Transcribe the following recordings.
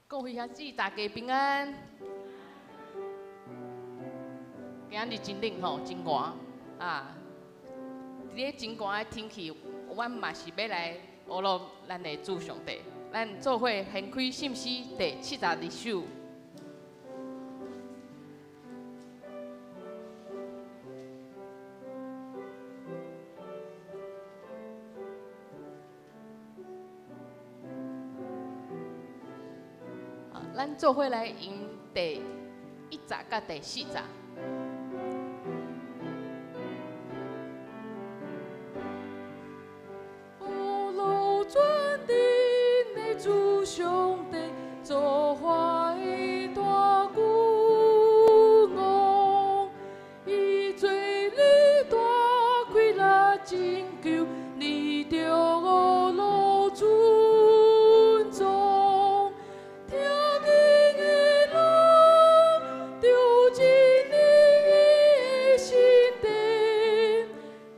各位兄姊，大家平安。今仔日真冷吼，真寒啊！佇咧真寒的天氣，阮嘛是欲來呵咾咱的主上帝。咱做伙掀開信詩第72首。咱做伙來吟第一節佮第四節。呵咾全能的主上帝，造化的大君王，伊做你大氣力拯救，你著呵咾尊崇。聽見的人著進你的聖殿，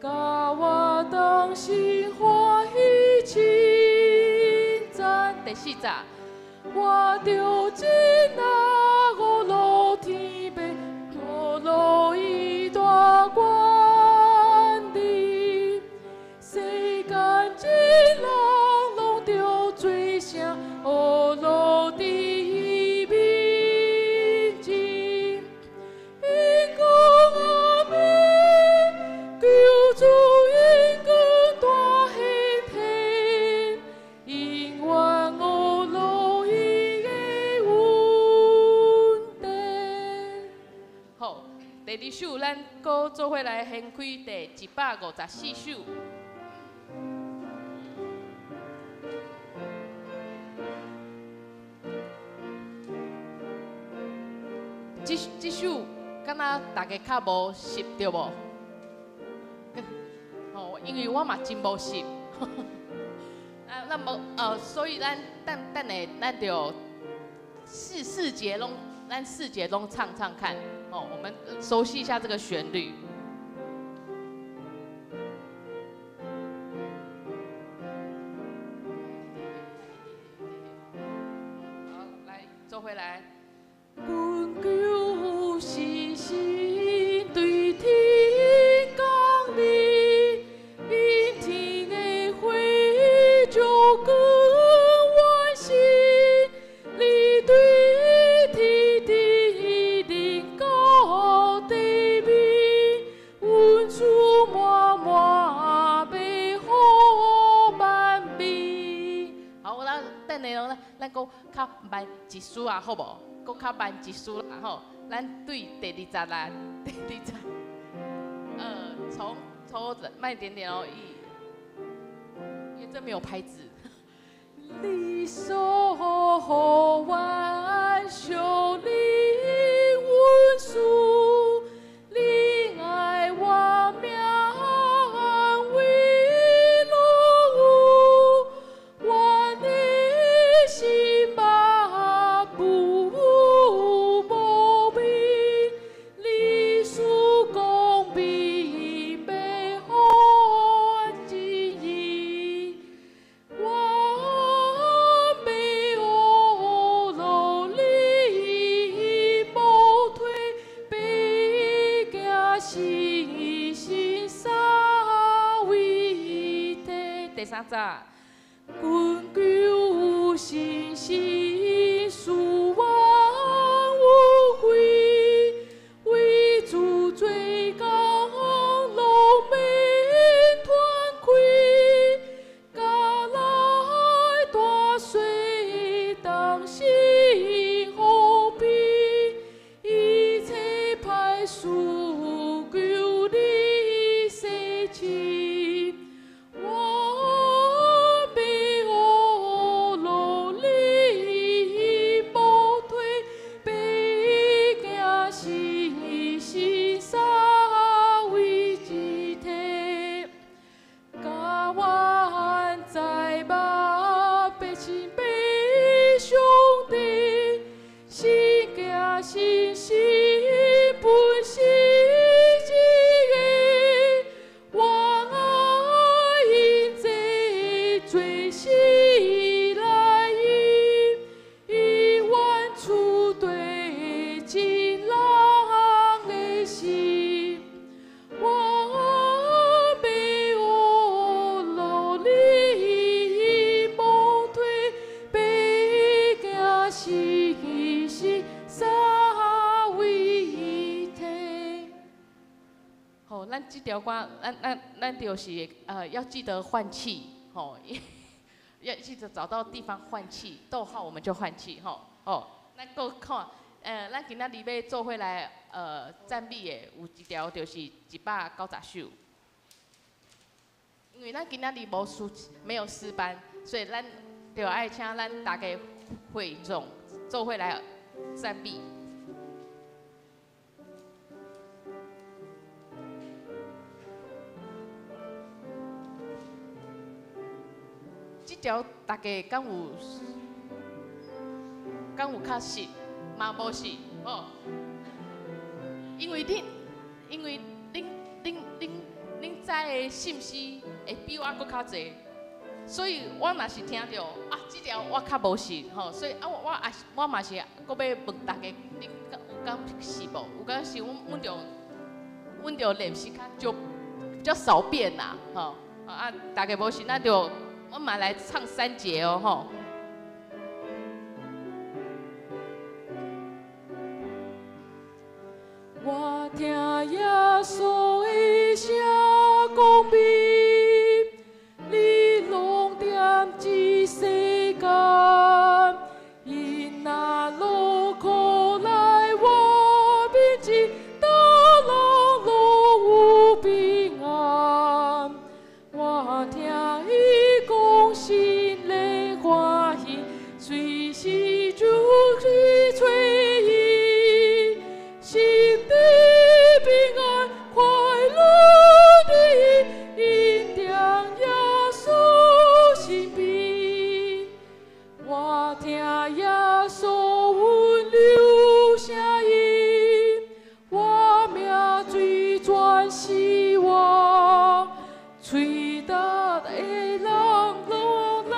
佮我同心歡喜稱讚。第四節，我著進來呵咾天父，呵咾伊大權力，世間眾人攏著做聲，呵咾佇伊面前。應講阿們，求主應允大顯現，永遠呵咾伊的恩典。好，第二首咱閣做伙來掀開第154首。這首敢若大家較無熟對無？吼，因為我嘛真無熟。啊，咱無所以咱等等下，咱就四節攏，咱四節攏唱唱看。哦，我們熟悉一下這個旋律。好，來，做伙來。君求信心對天降臨，因天的火照光阮心，你對天地臨到地面，阮主滿滿美好萬美。好，咱等下咯，咱閣較慢一絲仔，好無？閣較慢一絲啦，吼。咱對第二節啦，第二節，從頭慢一點點哦，因為這沒有拍子。你所願惜你恩賜，你愛我命為樂，我的心嘛不無眠，你賜公平美好旨意，我欲呵咾你無退，欲行信心三位一體。第三節，君求信心賜萬有惠，為主做工攏免喘氣，甲來大細同心和平，一切歹事求你洗清。我欲呵咾你條歌，咱就是要記得換氣，吼，要記得找到地方換氣，逗號我們就換氣，吼，哦，咱閣看，咱今仔日欲做伙來讚美的有一條就是190首，因為咱今仔日無詩，沒有詩班，所以咱就愛請咱大家會眾做伙來讚美。這條大家敢有較熟？嘛無熟吼？因為恁，因為恁知的信息會比我閣較濟，所以我若是聽著啊，這條我較無熟吼，所以啊，我嘛是閣欲問大家，恁有敢熟無？有敢熟？阮就練習較少，比較少變啦，吼啊！大家無熟，那就我嘛來唱三節哦，吼。我聽耶穌的聲講明，你攏踮這世間，伊若落苦來我面前，逐人攏有平安。我聽伊講心裡歡喜，隨時就去揣伊，心底平安快樂的因踮耶穌身邊。我聽耶穌溫柔聲音，我命水全是我，喙焦的人攏來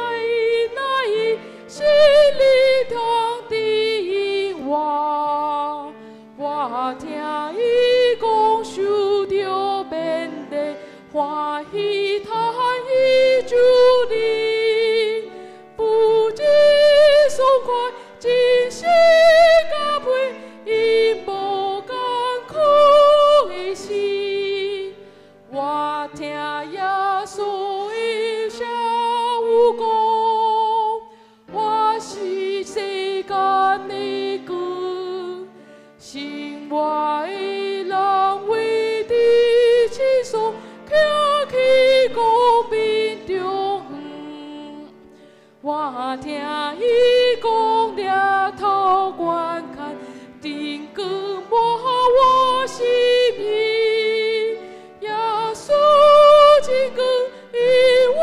來，心裡通指引我。我聽伊講受著勉勵，歡喜嘆伊主靈，不知爽快，真心加倍，因無艱苦的事。我聽耶穌的聲有講，我是世間的光，信我的人為佇輕鬆，徛去光明中遠。我聽伊講，掠頭觀看，燈光滿我心意。耶穌真光，永遠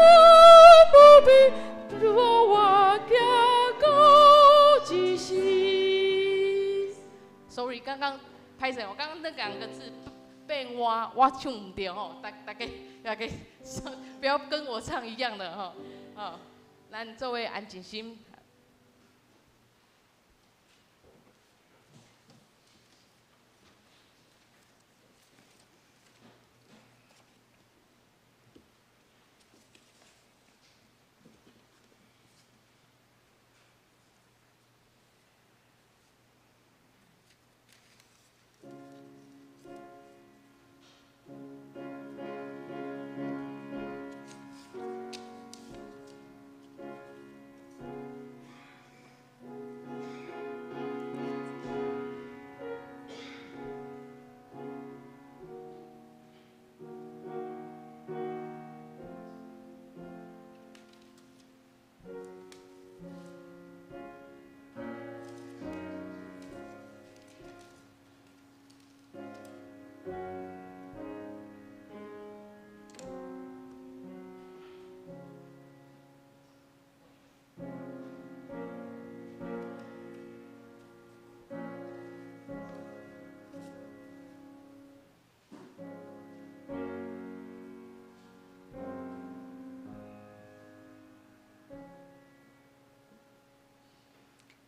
不變，帶我行到這時。Sorry，剛剛歹勢，我剛剛那兩個字變我唱毋對吼，大家不要跟我唱一樣的吼，哦，咱做伙安靜心。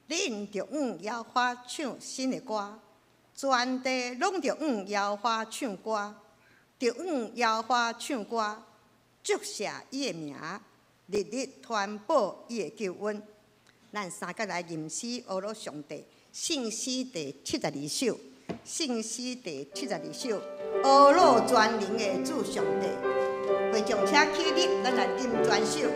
恁著向耶和華唱新的歌，全地攏著向耶和華唱歌，著向耶和華唱歌，祝謝伊的名，日日傳報伊的救恩。咱三個來吟詩學樂上帝，聖詩第72首。聖詩第72首，呵咾全能的主上帝。會眾請起立，咱來啉全首。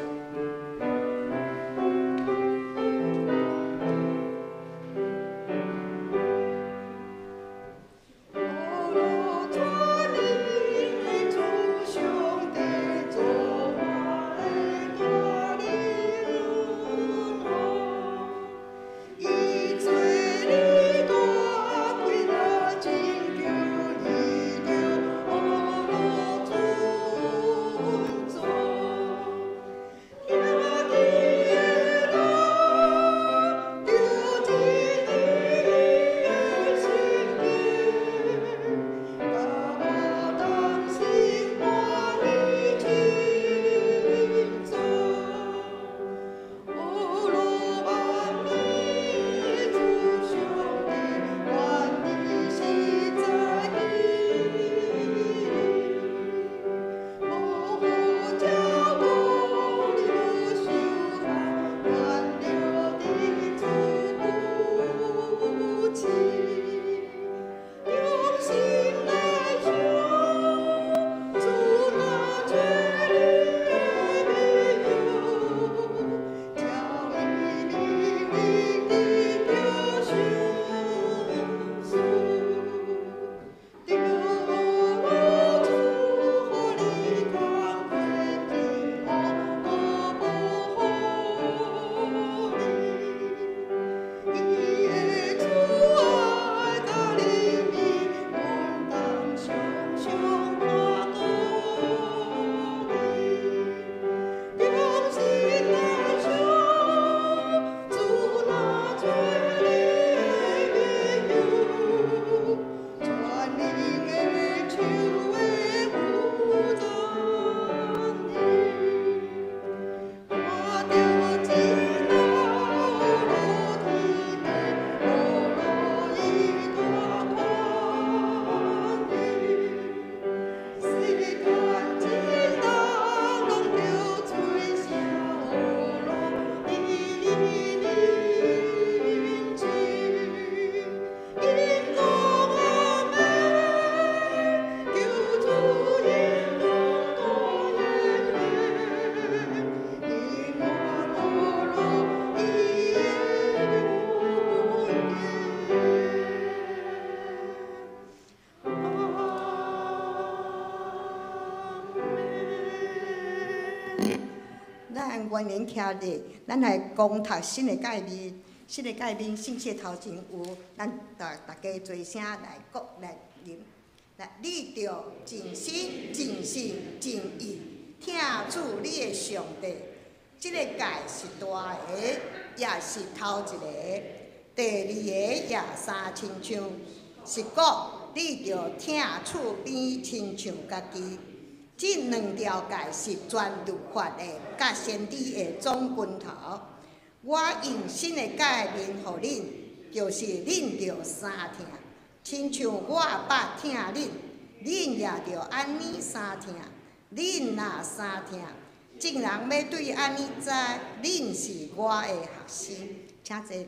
咱原年徛咧，咱來公讀新的誡命，新的誡命聖詩頭前有，咱大大家齊聲來講來念。來，你著盡心、盡性、盡意疼主你的上帝。這个誡是大个，也是頭一个。第二个也相親像，是講你著疼厝邊親像家己。這兩條誡是全律法的，佮先知的總根頭。我用新的誡命予恁，就是恁著相疼，親像我捌疼恁，恁也著按呢相疼。恁若相疼，眾人欲對按呢知，恁是我的學生。請坐。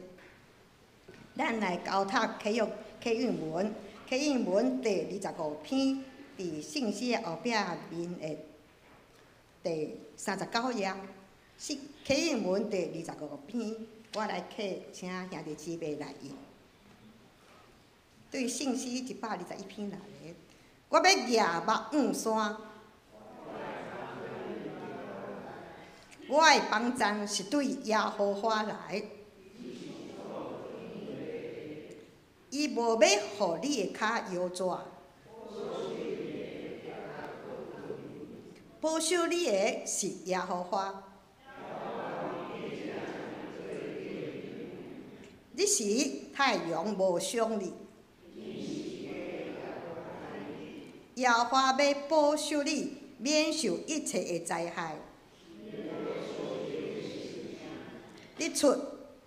咱來交讀啟約啟應文，啟應文第25篇。佇聖詩的後壁面的第39頁，是啟應文第25篇，我來啟，請兄弟姊妹來印。對聖詩121篇來的，我欲舉目向山，我的幫贊是對耶和華來，伊無欲予你的跤搖逝。保守你的是耶和華，日時太陽無傷你，耶和華欲保守你，免受一切的災害。日出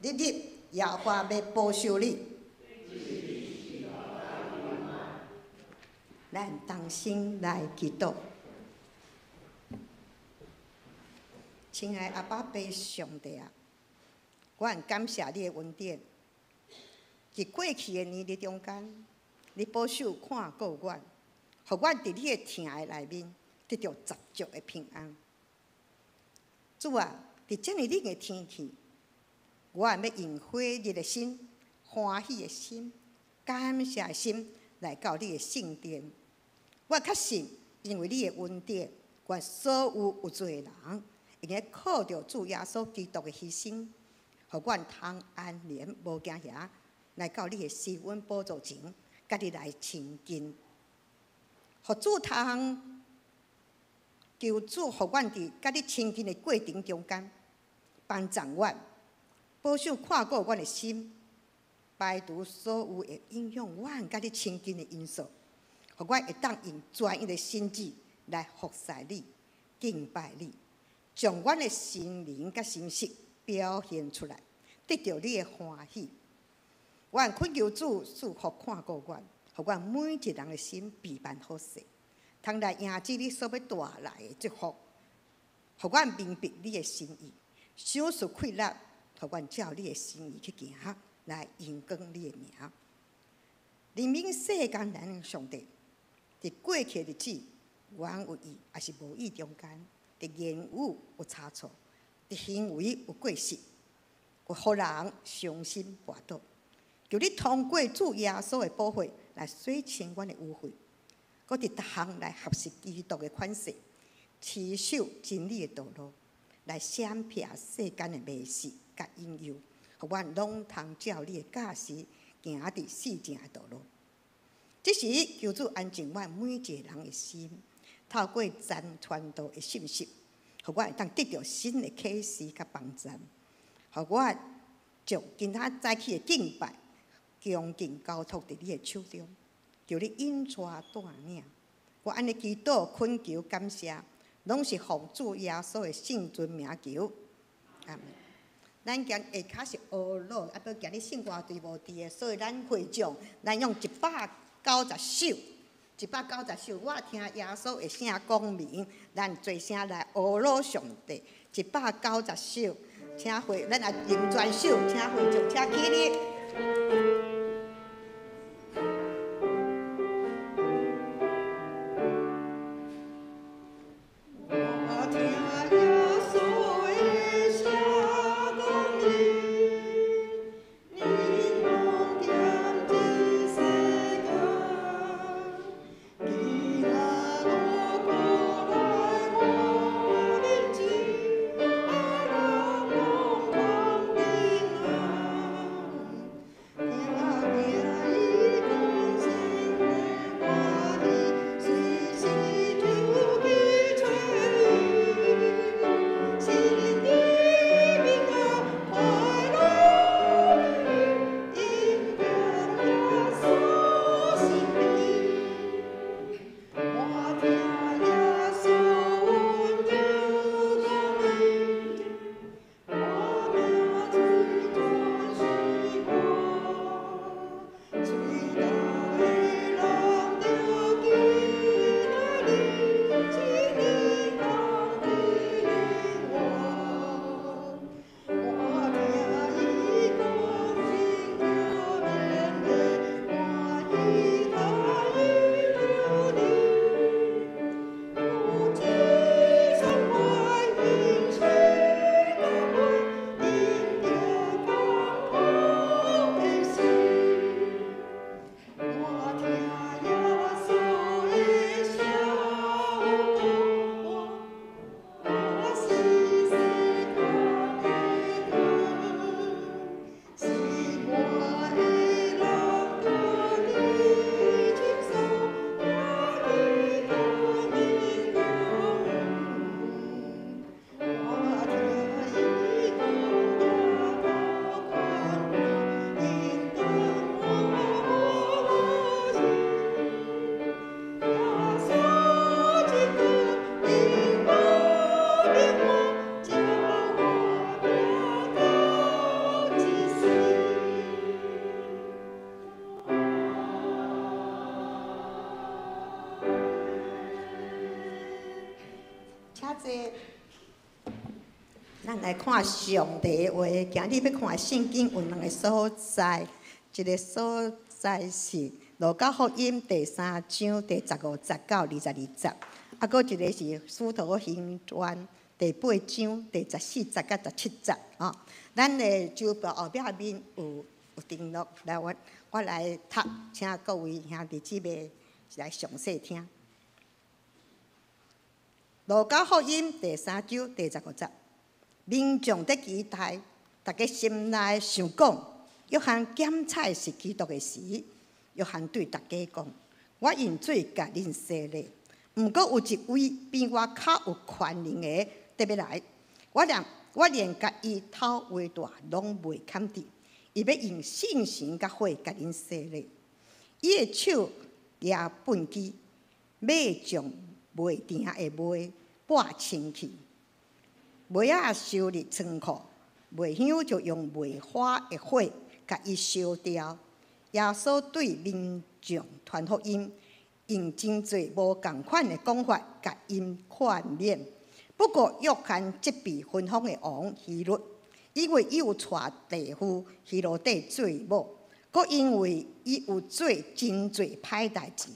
日入，耶和華欲保守你。咱同心來祈禱。親愛阿爸父上帝啊，我很感謝你的恩典。佇過去的年日中間，你保守看顧阮，予阮佇你的疼的內面得著十足的平安。主啊，佇遮爾冷的天氣，我欲用火熱的心、歡喜的心、感謝的心來到你的聖殿。我確信，因為你的恩典，阮所有有罪的人，會用靠著主耶穌基督的犧牲，予阮通安然無驚嚇來到你的施恩寶座前，佮你來親近。予主通求主，予阮佇佮你親近的過程中間，幫助阮保守看顧阮的心，排除所有會影響阮佮你親近的因素，予阮會當用專一的心志來服侍你、敬拜你，將阮的心靈佮心識表現出來，得著你的歡喜。阮懇求主賜福看顧阮，予阮每一人的心備辦好勢，通來迎接你所欲帶來的祝福，予阮明白你的心意，賞賜氣力，予阮照你的心意去行，來榮光你的名。憐憫世間人的上帝，佇過去的日子，阮有意抑是無意中間，佇言語有差錯，佇行為有過失，有予人傷心跋倒。求你通過主耶穌的寶血來洗清阮的污穢，閣佇逐項來學習基督的款式，持守真理的道路，來閃避世間的迷惑佮引誘，予阮攏通照你的教示行佇四正的道路。這時，求主安靜阮每一個人的心，透過真傳道的信息，予阮會當得著新的啟示佮幫助，予阮將今仔早起的敬拜恭敬交託佇你的手中，求你引帶帶領。我按呢祈禱懇求感謝，攏是奉主耶穌的聖尊名求。阿們。咱今下跤是呵咾，啊，閣今日聖歌隊無佇的，所以咱會眾，咱用190首，190首。我聽耶穌的聲講明，咱齊聲來呵咾上帝。190首，請會，咱來認全首，請會眾請起立。我聽耶穌的聲講明，恁攏踮這世間，今仔路過來我面前，愛人攏通平安。聽見伊講新的歡喜，隨時就去揣伊，心裡平安快樂，因踮耶穌身邊。我聽耶穌溫柔講明，我名字就是我，喙內的人著記得你，請你通記我。我聽伊講真叫勉勵，歡喜他已留你。有一生歡迎誰都會因著艱苦的事。我聽耶穌的聲講我，我是世間的光，是我的人著記清楚，聽伊講明講。我聽伊講也夠寬廣，引導我無心。耶穌基督引我領我，叫我拼到這世。請坐。咱來看上帝的話，今日欲看聖經有兩个所在，一个所在是路加福音第三章第十五節到二十二節，啊，閣一个是使徒行傳第八章第十四節到十七節。哦，咱的周報後壁面有有登錄，來我我來讀，請各位兄弟姊妹來詳細聽。路加福音第三章第十五節，民眾佇期待，大家心內想講，約翰檢採是基督的時，約翰對大家講：我用水共恁洗禮，毋過有一位比我較有權能的佇欲來，我連我連共伊頭鞋帶攏袂堪得，伊欲用聖神佮火共恁洗禮。伊的手舉畚箕，欲將麥田的麥掰清去，麥仔收入倉庫，麥香就用袂火的火共伊燒掉。耶穌對民眾傳福音，用真濟無仝款的講法，共𪜶勸勉。不過約翰責備芬芳的王希律，因為伊有娶弟婦希羅底做某，閣因為伊有做真濟歹代誌。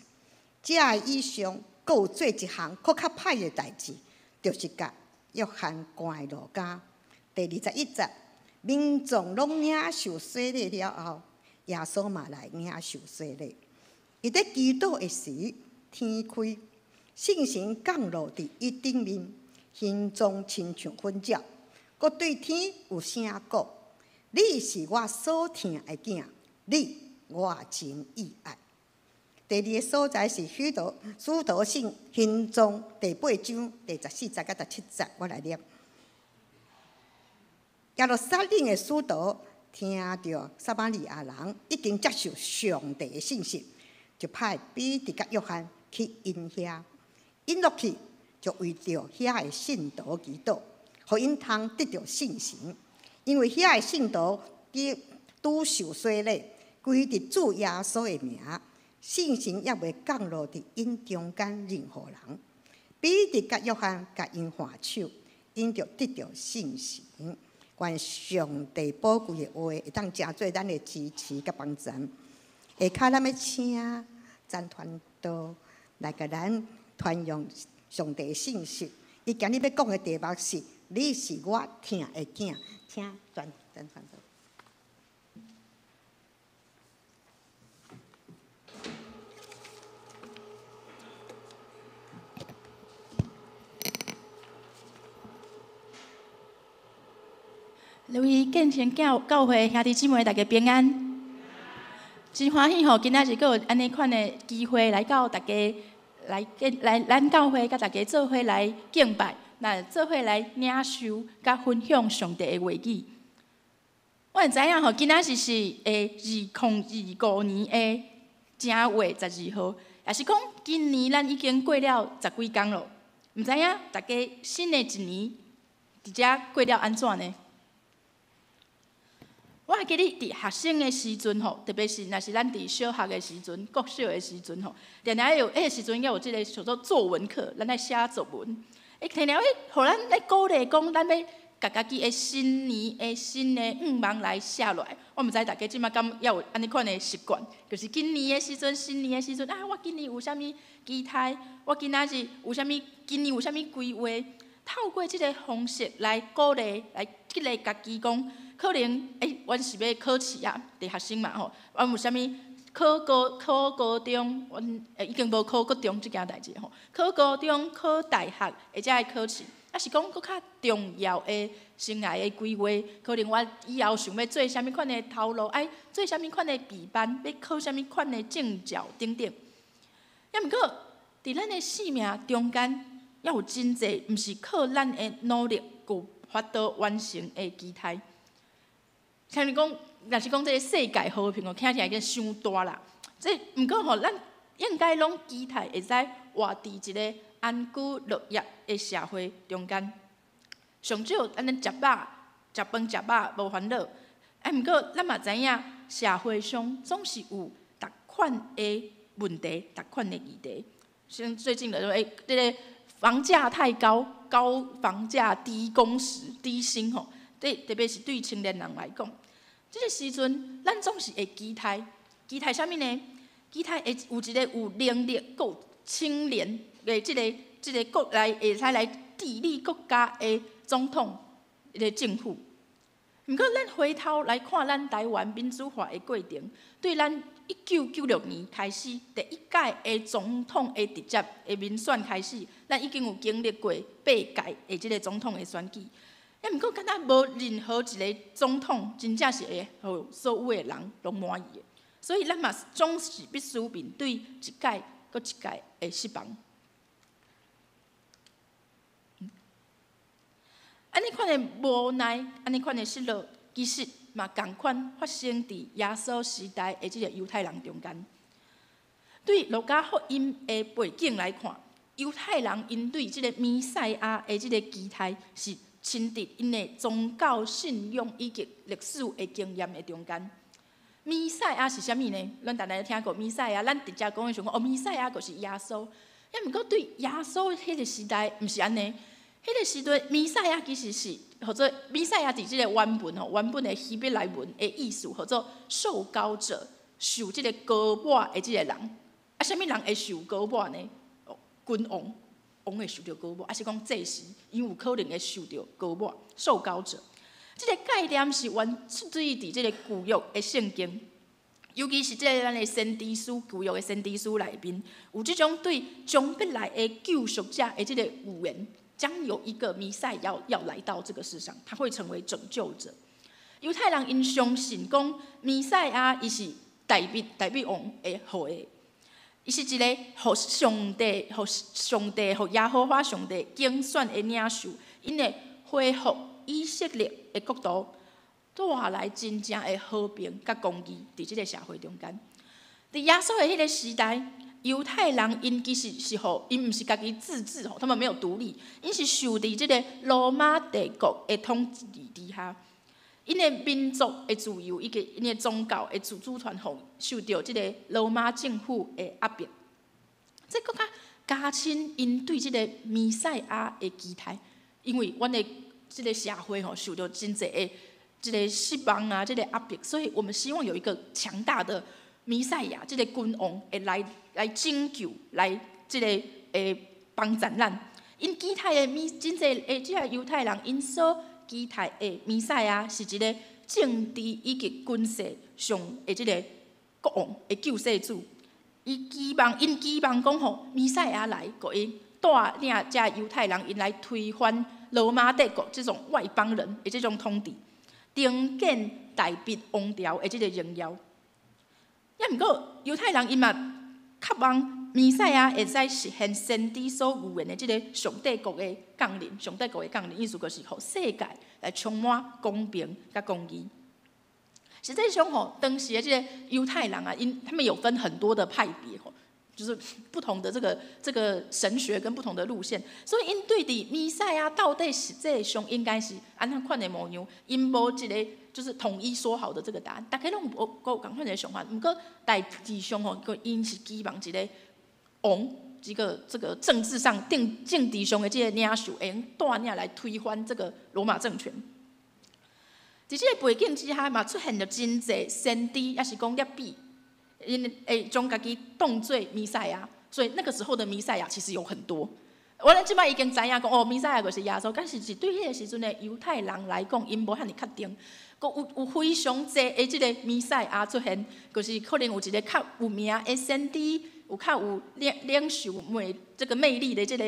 這以上，閣有做一項閣較歹的代誌，就是共約翰關佇牢監。第二十一節，民眾攏領受洗禮了後，耶穌嘛來領受洗禮。伊佇祈禱的時，天開，聖神降落佇伊頂面，形狀親像粉鳥，閣對天有聲講：你是我所疼的囝，你我真喜愛。第二个所在是使徒使徒行行傳第八章第十四節到十七節，我來念。耶路撒冷的使徒聽著撒瑪利亞人已經接受上帝的信息，就派彼得佮約翰去𪜶遐，𪜶落去就為著遐的信徒祈禱，予𪜶通得著聖神，因為遐的信徒拄受洗禮，歸佇主耶穌的名。聖神猶未降落佇𪜶中間任何人。彼得佮約翰共𪜶按手，𪜶就得著聖神。願上帝寶貴的話會當成做咱的支持佮幫助。下跤咱欲請曾傳道來共咱傳揚上帝的信息。伊今日欲講的題目是：你是我疼的囝。請曾曾傳道。各位建成教教會兄弟姊妹，大家平安。真歡喜吼，今仔日閣有按呢款的機會來到大家來來咱教會，佮大家做伙來敬拜，那做伙來領受佮分享上帝的話語。我會知影吼，今仔日是2025年的正月十二號，也是講今年咱已經過了十幾工咯。毋知影大家新的一年佇遮過了按怎呢？我還記得佇學生的時陣吼，特別是若是咱佇小學的時陣、國小的時陣吼，定定有彼個時陣，猶有這个叫做作文課，咱愛寫作文。會定定會予咱咧鼓勵講，咱欲共家己的新年的新的願望來寫落來。我毋知大家這馬敢猶有按呢款的習慣，就是今年的時陣，新年的時陣啊，我今年有啥物期待？我今仔日有啥物？今年有啥物規劃？透過這个方式來鼓勵，來激勵家己講。可能欸，阮是欲考試啊，佇學生嘛吼，阮有啥物考高考高中，阮欸已經無考國中這件代誌吼，考高中、考大學，或者的考試，抑是講閣較重要的生涯的規劃，可能我以後想欲做啥物款的頭路，愛做啥物款的備班，欲考啥物款的證照等等。抑毋過，佇咱的生命中間，猶有真濟毋是靠咱的努力有法度完成的期待。像你講，若是講這个世界和平哦，聽起來傷大啦。這毋過吼，咱應該攏期待會使活佇一个安居樂業的社會中間。上少按呢食飽、食飯食飽無煩惱。啊，毋過咱嘛知影，社會上總是有逐款的問題、逐款的議題。像最近的說，欸，這个房價太高，高房價、低工時、低薪吼。對，特別是對青年人來講，這个時陣，咱總是會期待，期待啥物呢？期待會有一個有能力、閣清廉的這個國來會使來治理國家的總統一個政府。毋過，咱回頭來看咱台灣民主化的過程，對咱1996年開始第一屆的總統的直接的民選開始，咱已經有經歷過八屆的這個總統的選舉。啊，毋過敢若無任何一個總統真正是會予所有的人攏滿意的，所以咱嘛總是必須面對一屆閣一屆的失望。按呢款的無奈，按呢款的失落，其實嘛仝款發生佇耶穌時代的這個猶太人中間。對路加福音的背景來看，猶太人𪜶對這個彌賽亞的這個期待是深植𪜶的宗教信仰以及歷史的經驗的中間。彌賽亞是啥物呢？咱逐家聽過彌賽亞，咱直接講的時陣講哦，彌賽亞就是耶穌。啊，毋過對耶穌彼個時代，毋是按呢。彼個時陣，彌賽亞其實是號做彌賽亞佇這個原文吼，原本的希伯來文的意思，號做受膏者，受這個膏抹的這個人。啊，啥物人會受膏抹呢？君王，王會受著膏抹，抑是講祭司，𪜶有可能會受著膏抹，受膏者。這個概念是源出自於佇這個舊約的聖經，尤其是這個咱的先知書，舊約的先知書內面，有這種對將欲來的救贖者的這個預言。將有一個彌賽亞要來到這個世上，他會成為拯救者。猶太人𪜶相信講，彌賽亞伊是大衛王的後裔，伊是一個予上帝、予上帝、予耶和華上帝揀選的領袖，𪜶會恢復以色列的國度，帶來真正的和平佮公義，佇這個社會中間。佇耶穌的彼個時代，猶太人𪜶其實是予，𪜶毋是家己自治吼，他們沒有獨立，𪜶是受佇這個羅馬帝國的統治底下，𪜶的民族的自由以及𪜶的宗教的自主權，予受著這個羅馬政府的壓迫。這閣較加深𪜶對這個彌賽亞的期待，因為阮的這個社會吼受著真濟的這個失望啊，這個壓迫，所以我們希望有一個強大的彌賽亞，這個君王會來拯救，來這個會幫助咱。𪜶期待的彌真濟的這個猶太人，𪜶所期待的彌賽亞是一個政治以及軍事上的這個國王的救世主。伊期望，𪜶期望講吼，彌賽亞來，予伊帶領這猶太人，𪜶來推翻羅馬帝國這種外邦人的這種統治，重建大衛王朝的這個榮耀。也毋過猶太人𪜶嘛渴望彌賽亞會使實現先知所預言的這個上帝國的降臨，上帝國的降臨意思就是予世界來充滿公平佮公義。實際上吼，當時的這個猶太人啊，𪜶他們有分很多的派別吼，就是不同的這個神學跟不同的路線，所以𪜶對佇彌賽亞到底實際上應該是按怎款的模樣，𪜶無一個就是統一說好的這個答案，逐家攏有有仝款的想法。毋過大致上吼，𪜶是期望一個王，這個政治上定政治上的這個領袖，會用帶領來推翻這個羅馬政權。佇這個背景之下，嘛出現著真濟先知，抑是講拉比，𪜶會將家己當做彌賽亞，所以那個時候的彌賽亞其實有很多。我咱這擺已經知影講哦，彌賽亞就是耶穌，但是是對彼個時陣的猶太人來講，𪜶無遐爾確定。閣有非常濟的這個彌賽亞出現，就是可能有一個較有名的先知，有較有領袖魅這個魅力的這個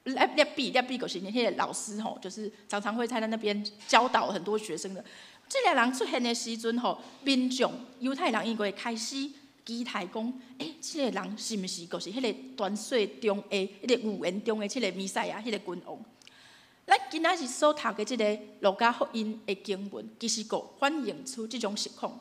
拉比就是彼個老師吼，就是常常會在那邊教導很多學生的。這個人出現的時陣吼，民眾猶太人𪜶會開始期待講，欸，這個人是毋是就是彼個傳說中的、彼個預言中的這個彌賽亞、彼個君王？咱今仔日所讀的這個路加福音的經文，其實閣反映出這種實況。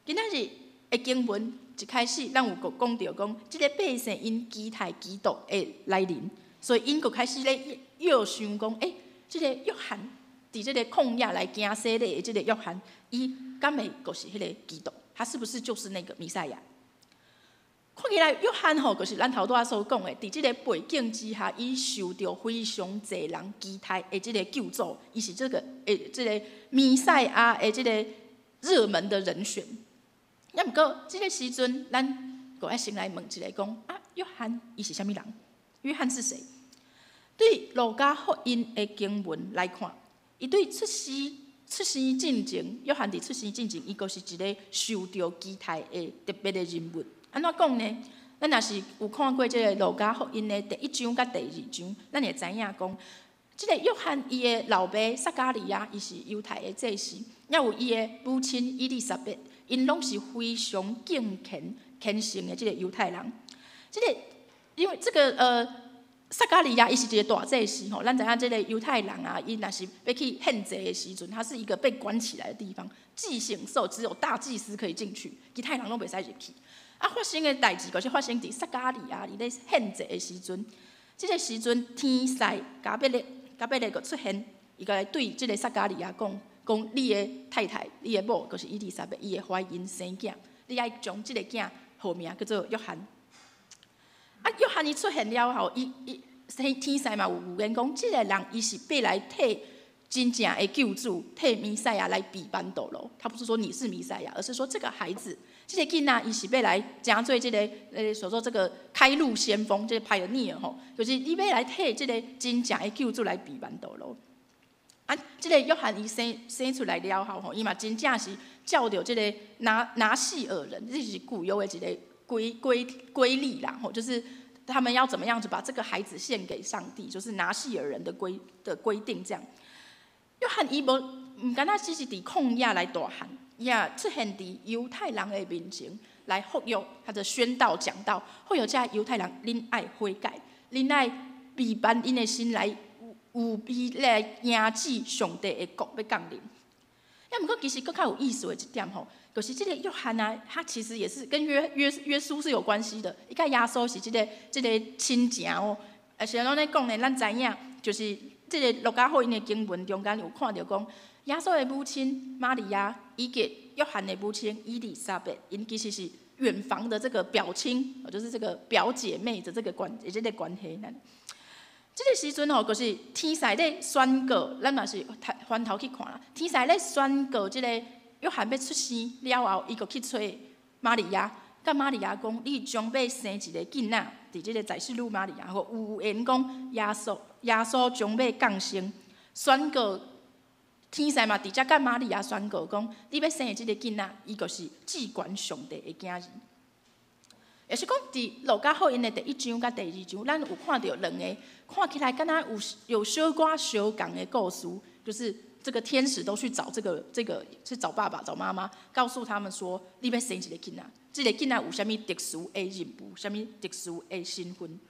今仔日的經文一開始，咱有閣講著講，這個百姓𪜶期待基督的來臨，所以𪜶閣開始咧臆想講，欸，這個約翰佇這個曠野來行洗禮的這個約翰，伊敢會就是彼個基督？他是不是就是那個彌賽亞？看起來約翰吼，就是咱頭拄仔所講的，佇這個背景之下，伊受著非常濟人期待的這個救主，伊是這個彌賽亞的這個熱門的人選。抑毋過，這个時陣，咱閣愛先來問一下講啊，約翰伊是啥物人？約翰是誰？對路加福音的經文來看，伊對出生進前，約翰佇出生進前，伊閣是一个受著期待的特別的人物。按怎講呢？咱若是有看過這个路加福音的第一章佮第二章，咱會知影講，這个約翰伊的老爸撒迦利亞，伊是猶太的祭司，抑有伊的母親伊麗莎白，𪜶攏是非常敬虔、虔誠的這个猶太人。這个因為這个撒迦利亞伊是一个大祭司吼，咱知影這个猶太人啊，伊若是欲去獻祭的時陣，他是一個被關起來的地方，至聖所只有大祭司可以進去，其他人攏袂使入去。啊，發生的代誌，就是發生佇撒迦利亞伊咧獻祭的時陣，這个時陣天使加百列，加百列閣出現，伊閣來對這个撒迦利亞講，講你的太太，你的某，就是伊麗莎白，伊會懷孕生囝，你愛將這个囝號名叫做約翰。啊，約翰伊出現了後，伊伊天使嘛有預言講，這个人伊是欲來替真正的救主，替彌賽亞來備辦道路。他不是說你是彌賽亞，而是說這個孩子，這个囡仔伊是欲來成做這个所說這個開路先鋒，這个 pioneer 吼，就是你欲來替這个真正的救主來備辦道路。啊，這个約翰伊生出來了後吼，伊嘛真正是照著這个拿細耳人，這是舊約的一个規例啦，吼，就是他們要怎麼樣子把這個孩子獻給上帝，就是拿細耳人的規定這樣。約翰伊無毋敢若只是佇曠野來大漢，伊也出現佇猶太人的面前來呼籲，他的宣道講道，呼籲這猶太人，恁愛悔改，恁愛備辦𪜶的心來預備來迎接上帝的國欲降臨。抑毋過其實閣較有意思的一點吼，就是這个約翰啊，他其實也是跟約書是有關係的。伊佮耶穌是這个親情哦。啊，是按怎咧講呢？咱知影，就是這个路加福音的經文中間有看著講，耶穌的母親瑪利亞以及約翰的母親伊麗莎白，𪜶其實是遠房的這個表親，就是這個表姐妹的這個關係。這个時陣吼，就是天使咧宣告，咱若是翻頭去看啦，天使咧宣告這个約翰欲出生了後，伊就去揣瑪利亞，佮瑪利亞講：你將欲生一个囡仔，佇這个在世女瑪利亞吼，預言講耶穌將欲降生，宣告天使嘛，直接佮瑪利亞宣告講：你欲生的這个囡仔，伊就是至懸上帝的囝兒。也是講，佇路加福音的第一章佮第二章，咱有看著兩个看起來敢若有小可相仝的故事，就是這個天使都去找這個去找爸爸找媽媽，告訴他們說：你欲生一个囡仔，這个囡仔有啥物特殊的任務，啥物特殊的身份。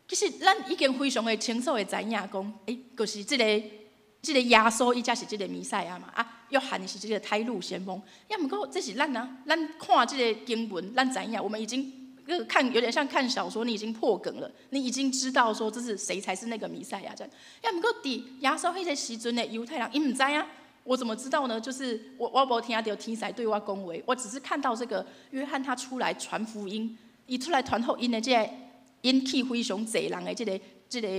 其實咱已經非常的清楚的知影講，就是這个耶穌伊才是這个彌賽亞嘛，啊，約翰是這个開路先鋒。抑毋過這是咱啊，咱看這个經文，咱知影，我們已經看有點像看小說，你已經破梗了，你已經知道說這是誰才是那個彌賽亞這樣。抑毋過佇耶穌彼個時陣的猶太人，𪜶毋知影，我怎麼知道呢？就是我無聽著天使對我講話，我只是看到這個約翰他出來傳福音，伊出來傳福音的這个引起非常濟人的這個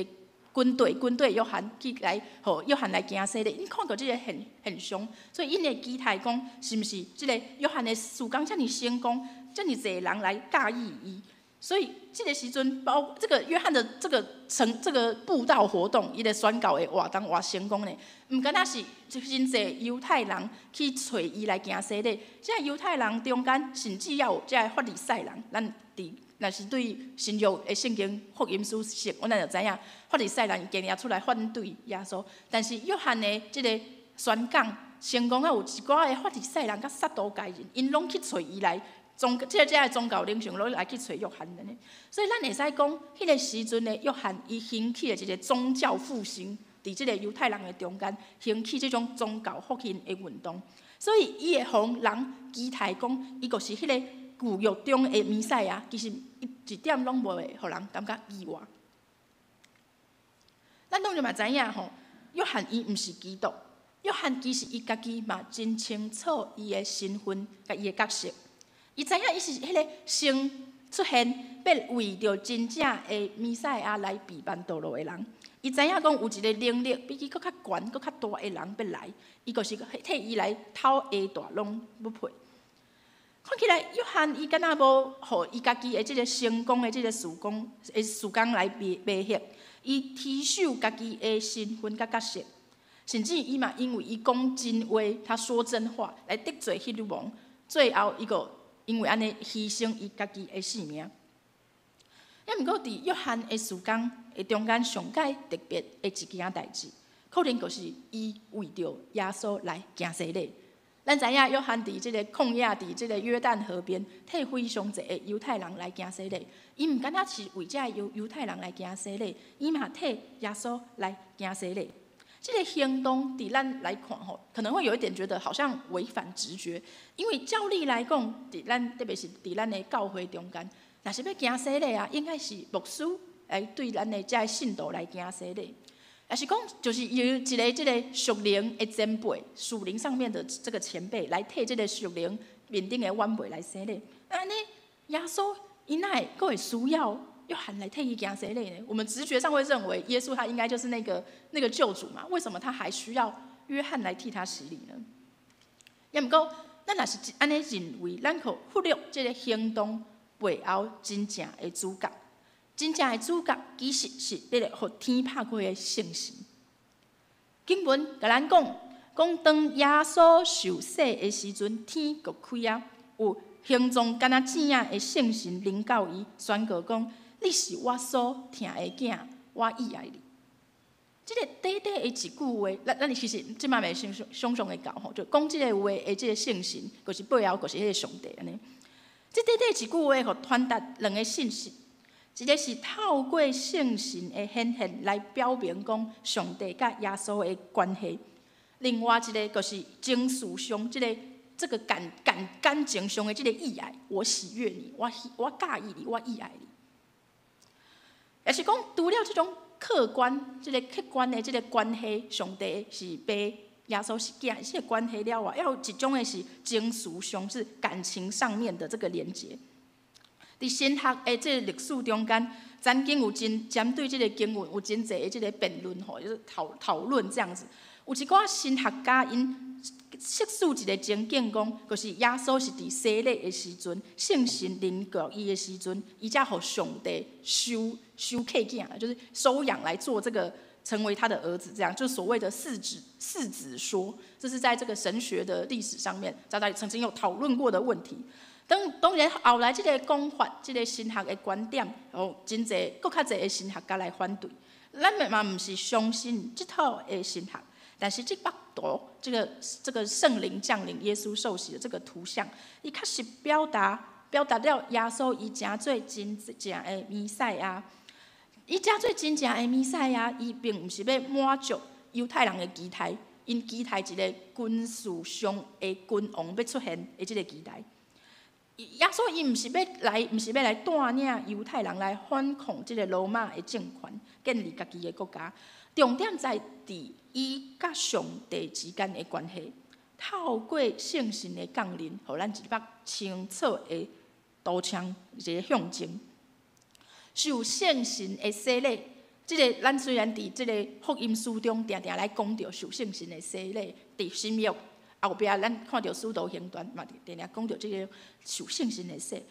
軍隊約翰去來，予約翰來行洗禮，𪜶看著這个現象，所以𪜶會期待講，是毋是這個約翰的事工遮爾成功，遮爾濟人來佮意伊，所以這个時陣，包這個約翰的這個成這個布道活動，伊的宣教的活動偌成功呢？毋敢若是真濟猶太人去揣伊來行洗禮，這猶太人中間甚至也有這个法利賽人，咱佇若是對新約的聖經福音書熟，阮就知影法利賽人伊堅定出來反對耶穌。但是約翰的這个宣講成功啊，有一寡的法利賽人佮撒都該人，𪜶攏去揣伊來這个宗教領袖攏來去揣約翰的呢。所以咱會使講，彼个時陣的約翰，伊興起的一個宗教復興，佇這個猶太人的中間興起這種宗教復興的運動。所以伊會予人期待講，伊就是彼个舊約中的彌賽亞，其實伊一點攏無會予人感覺意外。咱當然嘛知影吼，約翰伊毋是基督。約翰其實伊家己嘛真清楚伊的身份佮伊的角色。伊知影伊是彼个先出現，欲為著真正的彌賽亞來備辦道路的人。伊知影講有一个能力比伊閣較懸、閣較大的人欲來，伊就是替伊來透鞋帶攏不配。看起來約翰伊敢若無予伊家己的這个成功的這个事工來迷惑，伊持守家己的身份佮角色，甚至伊嘛因為伊講真話，他說真話來得罪希律王，最後伊閣因為按呢犧牲伊家己的性命。抑毋過佇約翰的事工的中間，上蓋特別的一件代誌，可能就是伊為著耶穌來行洗禮。咱知影約翰佇這个曠野，佇這个約旦河邊，替非常濟的猶太人來行洗禮。伊毋敢若是為這猶太人來行洗禮，伊嘛替耶穌來行洗禮。這个行動佇咱來看吼，可能會有一點覺得好像違反直覺，因為照理來講，佇咱特別是佇咱的教會中間，若是欲行洗禮啊，應該是牧師來對咱的這个信徒來行洗禮。抑是講，就是由一个這个屬靈的前輩，屬靈上面的這個前輩來替這个屬靈面頂的晚輩來洗禮。按呢，耶穌伊哪會閣會需要約翰來替伊行洗禮呢？我們直覺上會認為耶穌他應該就是那個救主嘛？為什麼他還需要約翰來替他洗禮呢？抑毋過，咱若是按呢認為，咱可忽略這个行動背後真正的主角。真正的主角其實是這个予天拍開的聖神。經文共咱講，講當耶穌受洗的時陣，天就開啊，有形狀敢若箭仔的聖神臨到伊，宣告講：你是我所疼的囝，我喜愛你。這个短短的一句話，咱其實這擺袂想像會到吼，就講這个話的這个聖神，就是背後就是彼个上帝按呢。這短短一句話，予傳達兩个信息。一个是透過聖神的顯現來表明講上帝佮耶穌的關係；另外一个就是情緒上，這個感情上的這个喜愛，我喜悅你，我佮意你，我喜愛你。也是講，除了這種客觀、這个客觀的這个關係，上帝是爸，耶穌是囝，這个關係了外，猶有一種的是情緒上，是感情上面的這個連結。佇神學的這个歷史中間，曾經有真針對這个經文有真濟的這个辯論吼，就是討論這樣子。有一寡神學家𪜶設想一个情景，講就是耶穌是佇洗禮的時陣，聖神臨到伊的時陣，伊才予上帝收契囝，就是收養來做這個成為他的兒子，這樣就所謂的四子說，這是在這個神學的歷史上面，在曾經有討論過的問題。當然後來這个講法，這个神學的觀點，哦，真濟，閣較濟的神學家來反對。咱嘛毋是相信這套的神學，但是這幅圖，這個聖靈降臨、耶穌受洗的這個圖像，伊確實表達了耶穌伊成做真正的彌賽亞。伊成做真正的彌賽亞，伊並毋是欲滿足猶太人的期待，𪜶期待一个軍事上的君王欲出現的這个期待。耶穌伊毋是欲來，毋是欲來帶領猶太人來反抗這个羅馬的政權，建立家己的國家。重點在佇伊佮上帝之間的關係，透過聖神的降臨，予咱一幅清楚的圖像，一个象徵。受聖神的洗禮，這个咱雖然佇這个福音書中定定來講著受聖神的洗禮，佇新約後壁咱看著使徒行傳嘛，定定講著這个受聖神的洗，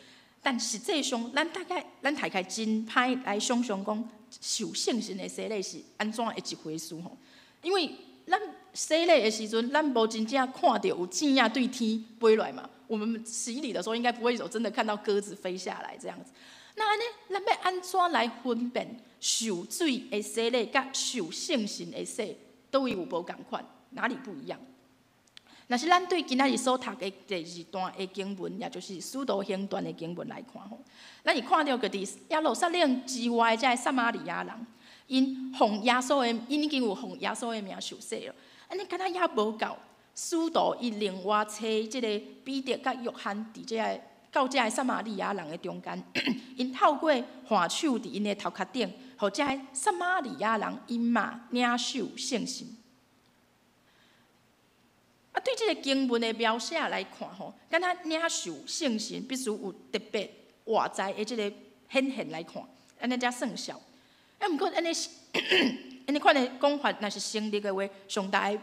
但實際上咱大概咱大概真歹來想象講受聖神的洗禮是按怎的一回事吼，因為咱洗禮的時陣，咱無真正看著有箭仔對天飛來嘛。我們洗禮的時候，應該不會有真的看到鴿子飛下來這樣子。那按呢，咱欲按怎來分辨受水的洗禮佮受聖神的洗，佗位有無仝款？哪裡不一樣？若是咱對今仔日所讀的第二段的經文，也就是使徒行傳的經文來看吼，咱會看著佇耶路撒冷之外的這个撒瑪利亞人，𪜶奉耶穌的，𪜶已經有奉耶穌的名受洗了，按呢敢若猶無夠。使徒伊另外差這个彼得佮約翰佇這个到這个撒瑪利亞人的中間，𪜶透過按手佇𪜶的頭殼頂，予這个撒瑪利亞人𪜶嘛領受聖神。啊，對這个經文的描寫來看吼，敢若領受聖神必須有特別外在的這个顯現來看，按呢才算數。啊，毋過按呢按呢款的講法，若是成立的話，上大的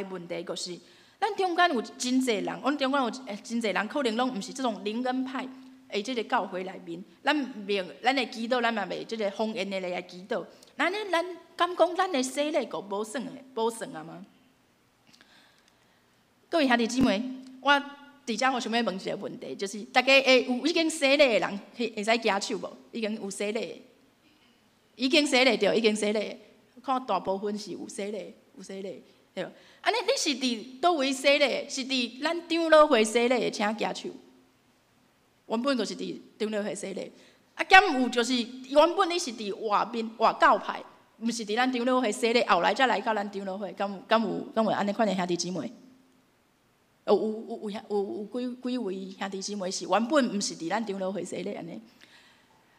問題就是，咱中間有真濟人，阮中間有真濟人，可能攏毋是這種靈恩派的這個教會內面，咱明咱的祈禱，咱嘛袂這個方言的來祈禱。按呢，咱敢講咱的洗禮閣無算的，無算啊嗎？各位兄弟姊妹，我佇遮我想欲問一个問題，就是大家會有已經洗禮的人，會使舉手無？已經有洗禮，已經洗禮著，已經洗禮，看大部分是有洗禮，有洗禮，對。按呢，你是佇佗位洗禮？是佇咱長老會洗禮的，請舉手。原本就是佇長老會洗禮，啊，敢有就是原本你是佇外面外教派，毋是佇咱長老會洗禮，後來才來到咱長老會，敢有按呢款的兄弟姊妹？有有有有有幾幾位兄弟姊妹是原本毋是佇咱長老會洗禮按呢？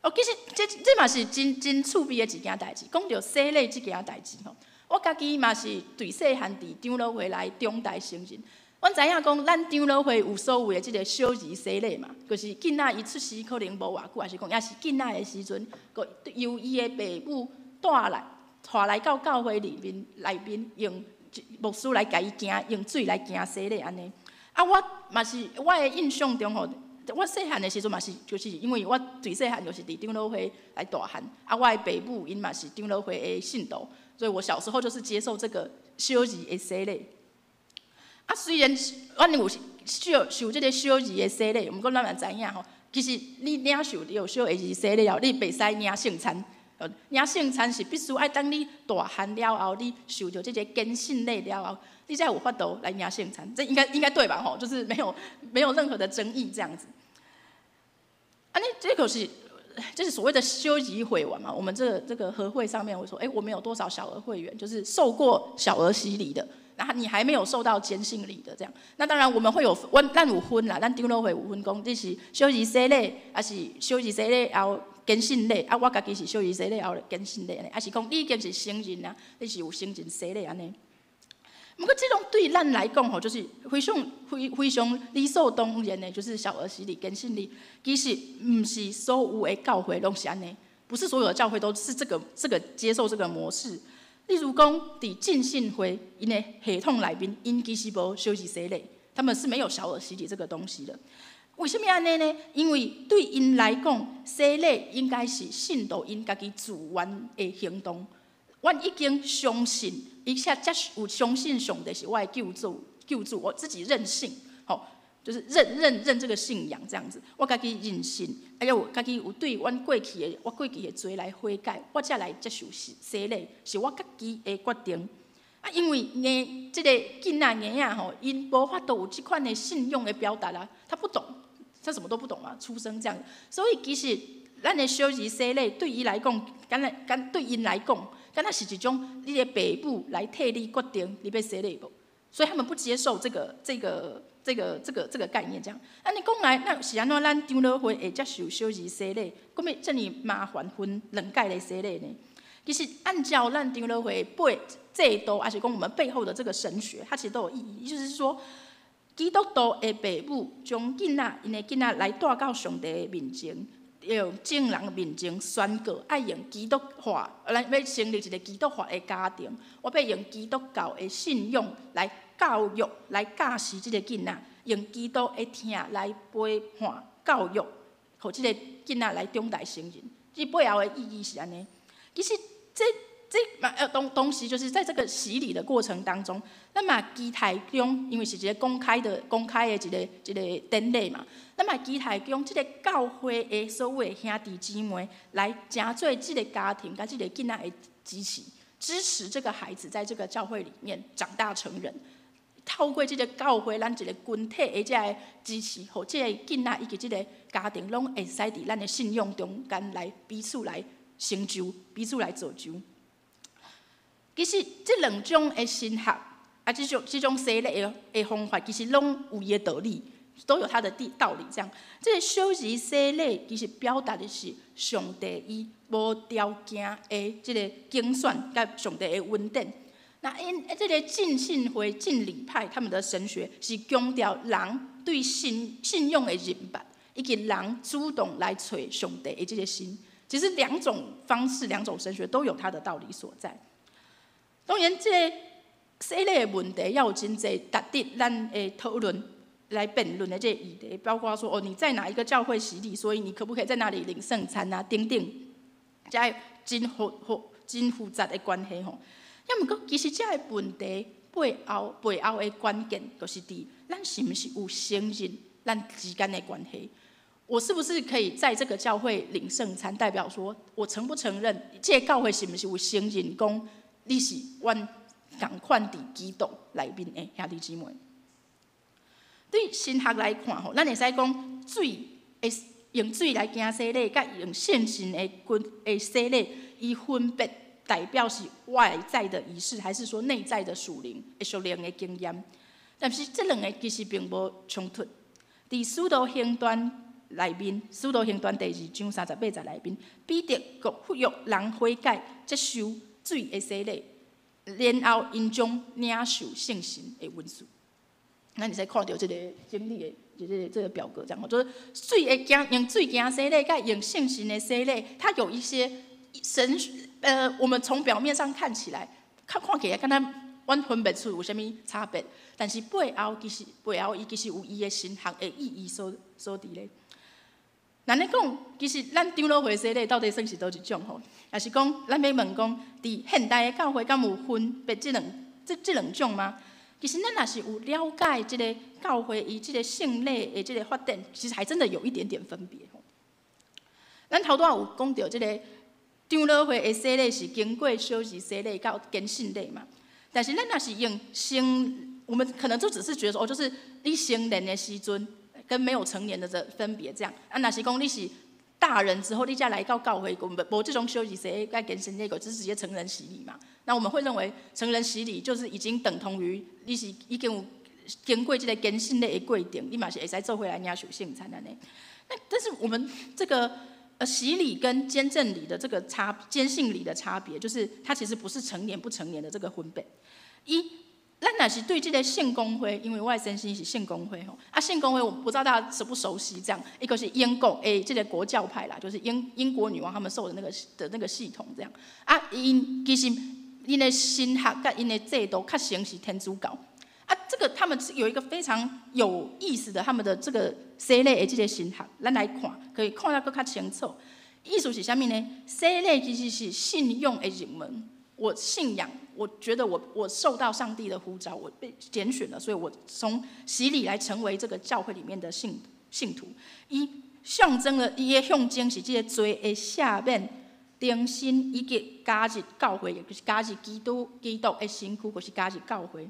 哦，其實這嘛是真真趣味的一件代誌。講著洗禮這件代誌吼，我家己嘛是對細漢佇長老會來長大成人。阮知影講，咱長老會有所謂的這个小兒洗禮嘛，就是囡仔伊出世可能無偌久，抑是講抑是囡仔的時陣，閣由伊的爸母帶來，帶來到教會裡面內面，用牧師來共伊行，用水來行洗禮按呢。啊，我嘛是我的印象中吼，我細漢的時陣嘛是，就是因為我對細漢就是佇長老會來大漢，啊，我的爸母𪜶嘛是長老會的信徒，所以我小時候就是接受這個小兒的洗禮。啊，雖然阮有受受這个小兒的洗禮，毋過咱嘛知影吼，其實你領受著小兒洗禮後，你袂使領聖餐。領聖餐是必須愛等你大漢了後，你受著這个堅信禮了後，你才有法度來領聖餐。這應該對吧？吼，就是沒有任何的爭議這樣子。啊，你這個是這是所謂的小兒會員嘛？我們這個和會上面會說，哎，我們有多少小兒會員，就是受過小兒洗禮的。然後你還沒有受到堅信禮的這樣，那當然我們會有阮咱有分啦，咱長老會有分講，這是小兒洗禮，抑是小兒洗禮後堅信禮，啊，我家己是小兒洗禮後堅信禮，抑是講你已經是成人啊，你是有成人洗禮按呢。毋過這種對咱來講吼，就是非常非非常理所當然的，就是小兒洗禮、堅信禮，其實毋是所有的教會攏是按呢，不是所有的教會都是這個接受這個模式。例如講，佇浸信會𪜶的系統內面，𪜶其實無小兒洗禮，他們是沒有小兒洗禮這個東西的。為啥物按呢呢？因為對𪜶來講，洗禮應該是信徒𪜶家己自願的行動。阮已經相信，而且接有相信上帝是我的救主，救主我自己認信，吼，就是認這個信仰這樣子。我家己認信，還有家己有對阮過去的我過去的罪來悔改，我才來接受洗禮，是我家己的決定。啊，因為嬰這个囡仔嬰仔吼，𪜶無法度有這款的信仰的表達啊，他不懂，他什麼都不懂啊，出生這樣，所以其實咱的小兒洗禮對伊來講，敢若敢對𪜶來講，敢若是一種你的爸母來替你決定你欲洗禮無，所以他們不接受這個概念，這樣。啊，你講來，那是按怎？咱長老會會接受小兒洗禮，閣欲遮爾麻煩分兩屆來洗禮呢？其實按照咱長老會背制度，抑是講我們背後的這個神學，它其實都有意義。就是說，基督徒的爸母將囡仔𪜶的囡仔來帶到上帝的面前，用眾人面前宣告，愛用基督化，咱欲成立一个基督化的家庭，我欲用基督教的信仰來教育、來教示這个囡仔，用基督的疼來陪伴教育，予這个囡仔來長大成人。這背後的意義是按呢。其實這嘛東西，就是在這個洗禮的過程當中，咱嘛期待講，因為是一个公開的一個典禮嘛，咱嘛期待講，這个教會的所有的兄弟姊妹來成做這个家庭佮這个囡仔的支持，支持這個孩子在這個教會裡面長大成人。透過這个教會，咱一个群體的這个支持，予這个囡仔以及這个家庭，攏會使佇咱的信仰中間來彼此來成就，彼此來造就。其實這兩種的神學，啊，這種洗禮的方法，其實攏有伊的道理，都有它的道理。這樣，這个小兒洗禮其實表達的是上帝伊無條件的這个揀選，佮上帝的恩典。那𪜶這个浸信會浸禮派他們的神學是強調人對信仰的認捌，以及人主動來揣上帝的這个心。其實兩種方式、兩種神學都有它的道理所在。當然，這个洗禮的問題，也有真濟值得咱會討論來辯論的這個議題，包括說哦，你在哪一個教會洗禮，所以你可不可以在那裡領聖餐啊？等等，這個真複雜的關係吼。抑毋過，其實這個問題背後的關鍵，就是佇咱是毋是有承認咱之間的關係。我是不是可以在這個教會領聖餐？代表說我承不承認這個教會是毋是有承認講你是阮仝款佇基督內面的兄弟姊妹？對神學來看吼，咱會使講水會用水來行洗禮，佮用聖神的軍的洗禮，伊分別代表是外在的儀式，還是說內在的屬靈的經驗？但是這兩個其實並無衝突。佇使徒行傳內面，使徒行傳第2章38節內面，彼得閣呼籲人悔改，接受水的洗禮，然後𪜶將領受聖神的恩賜。咱會使看著這个整理的這個表格，這樣就是水的行用水行洗禮，佮用聖神的洗禮，它有一些神我們從表面上看起來，看起來敢若阮分袂出有啥物差別，但是背後伊其實有伊的神學的意義所佇咧。咱咧講，其實咱長老會洗禮到底算是佗一種吼？抑是講，咱欲問講，佇現代的教會敢有分別這兩種嗎？其實咱若是有了解這个教會伊這个聖禮的這个發展，其實還真的有一點點分別吼。咱頭拄仔有講著這个長老會的洗禮是經過小兒洗禮到堅信禮嘛？但是咱若是用成，我們可能就只是覺得說，哦，就是你成年的時陣跟沒有成年的這分別這樣。啊，若是講你是大人之後，你才來到教會，無這種小兒洗禮佮堅信禮，就是直接成人洗禮嘛。那我們會認為成人洗禮就是已經等同於你是已經有經過這个堅信禮的過程，你嘛是會使做伙來領受聖餐按呢。那但是我們這個洗禮跟堅振禮的這個差，堅信禮的差別，就是它其實不是成年不成年的這個分別。伊，咱若是對這个聖公會，因為我的先生是聖公會吼，啊聖公會我不知道大家熟不熟悉，這樣一個是英國的這个國教派啦，就是英國女王他們受的那個系統這樣。啊，𪜶其實𪜶的神學佮𪜶的制度較像是天主教。啊，這個他們是有一個非常有意思的，他們的這個洗禮的這个神學，咱來看，可以看得閣較清楚。意思是啥物呢？洗禮其實是信仰的入門。我信仰，我覺得我受到上帝的呼召，我被揀選了，所以我從洗禮來成為這個教會裡面的信徒。伊象徵了，伊的象徵是這个罪的赦免、重生以及加入教會，就是加入基督的身軀，就是加入教會。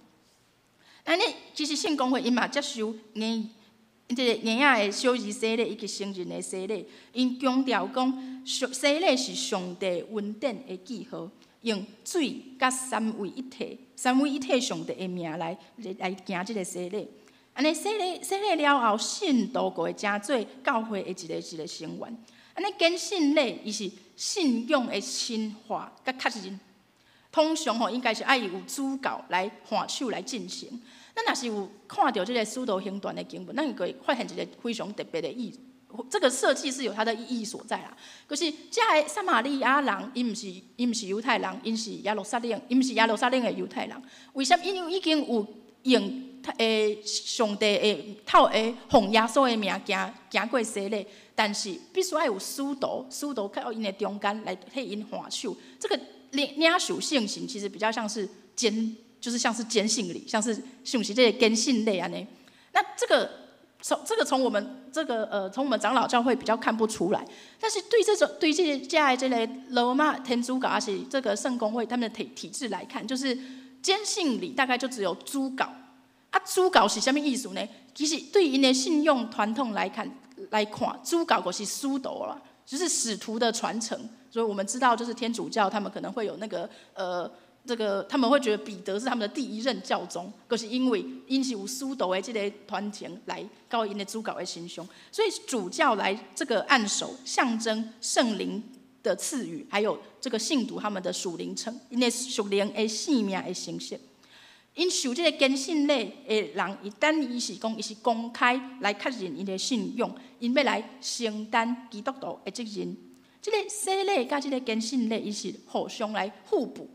按呢，其實聖公會𪜶嘛接受這个嬰仔的小兒洗禮以及成人的洗禮，𪜶強調講，洗禮是上帝恩典的記號，用水佮三位一體，三位一體上帝的名來行這个洗禮。按呢洗禮了後，信徒就會成做教會的一个一个成員。按呢堅信禮，伊是信仰的深化佮確認。通常吼應該是愛有主教來按手來進行。咱若是有看著這个使徒行傳的經文，咱會發現一个非常特別的意，這個設計是有它的意義所在啦。就是這个撒瑪利亞人，𪜶毋是猶太人，𪜶毋是耶路撒冷的猶太人。為啥物？因為已經有用上帝的透過奉耶穌的名行過洗禮，但是必須愛有使徒，使徒到𪜶的中間來替𪜶按手。這個領受聖神其實比較像是堅，就是像是堅信禮，像是這个堅信禮按呢。那這個從我們這個從我們長老教會比較看不出來，但是對這個羅馬天主教還是這個聖公會他們的體制來看，就是堅信禮大概就只有主教。啊，主教是啥物意思呢？其實對𪜶的信仰傳統來看，主教就是使徒啦，就是使徒的傳承。所以我們知道，就是天主教他們可能會有那個這個他們會覺得彼得是他們的第一任教宗，可是因為𪜶是有使徒的這個傳承來到𪜶的主教的身上，所以主教來這個按手，象徵聖靈的賜予，還有這個信徒他們的屬靈成，𪜶的屬靈的生命的成熟。𪜶受這个堅信禮的人，伊等於是講，伊是公開來確認𪜶的信仰，𪜶欲來承擔基督徒的責任。這个洗禮佮這个堅信禮，伊是互相來互補。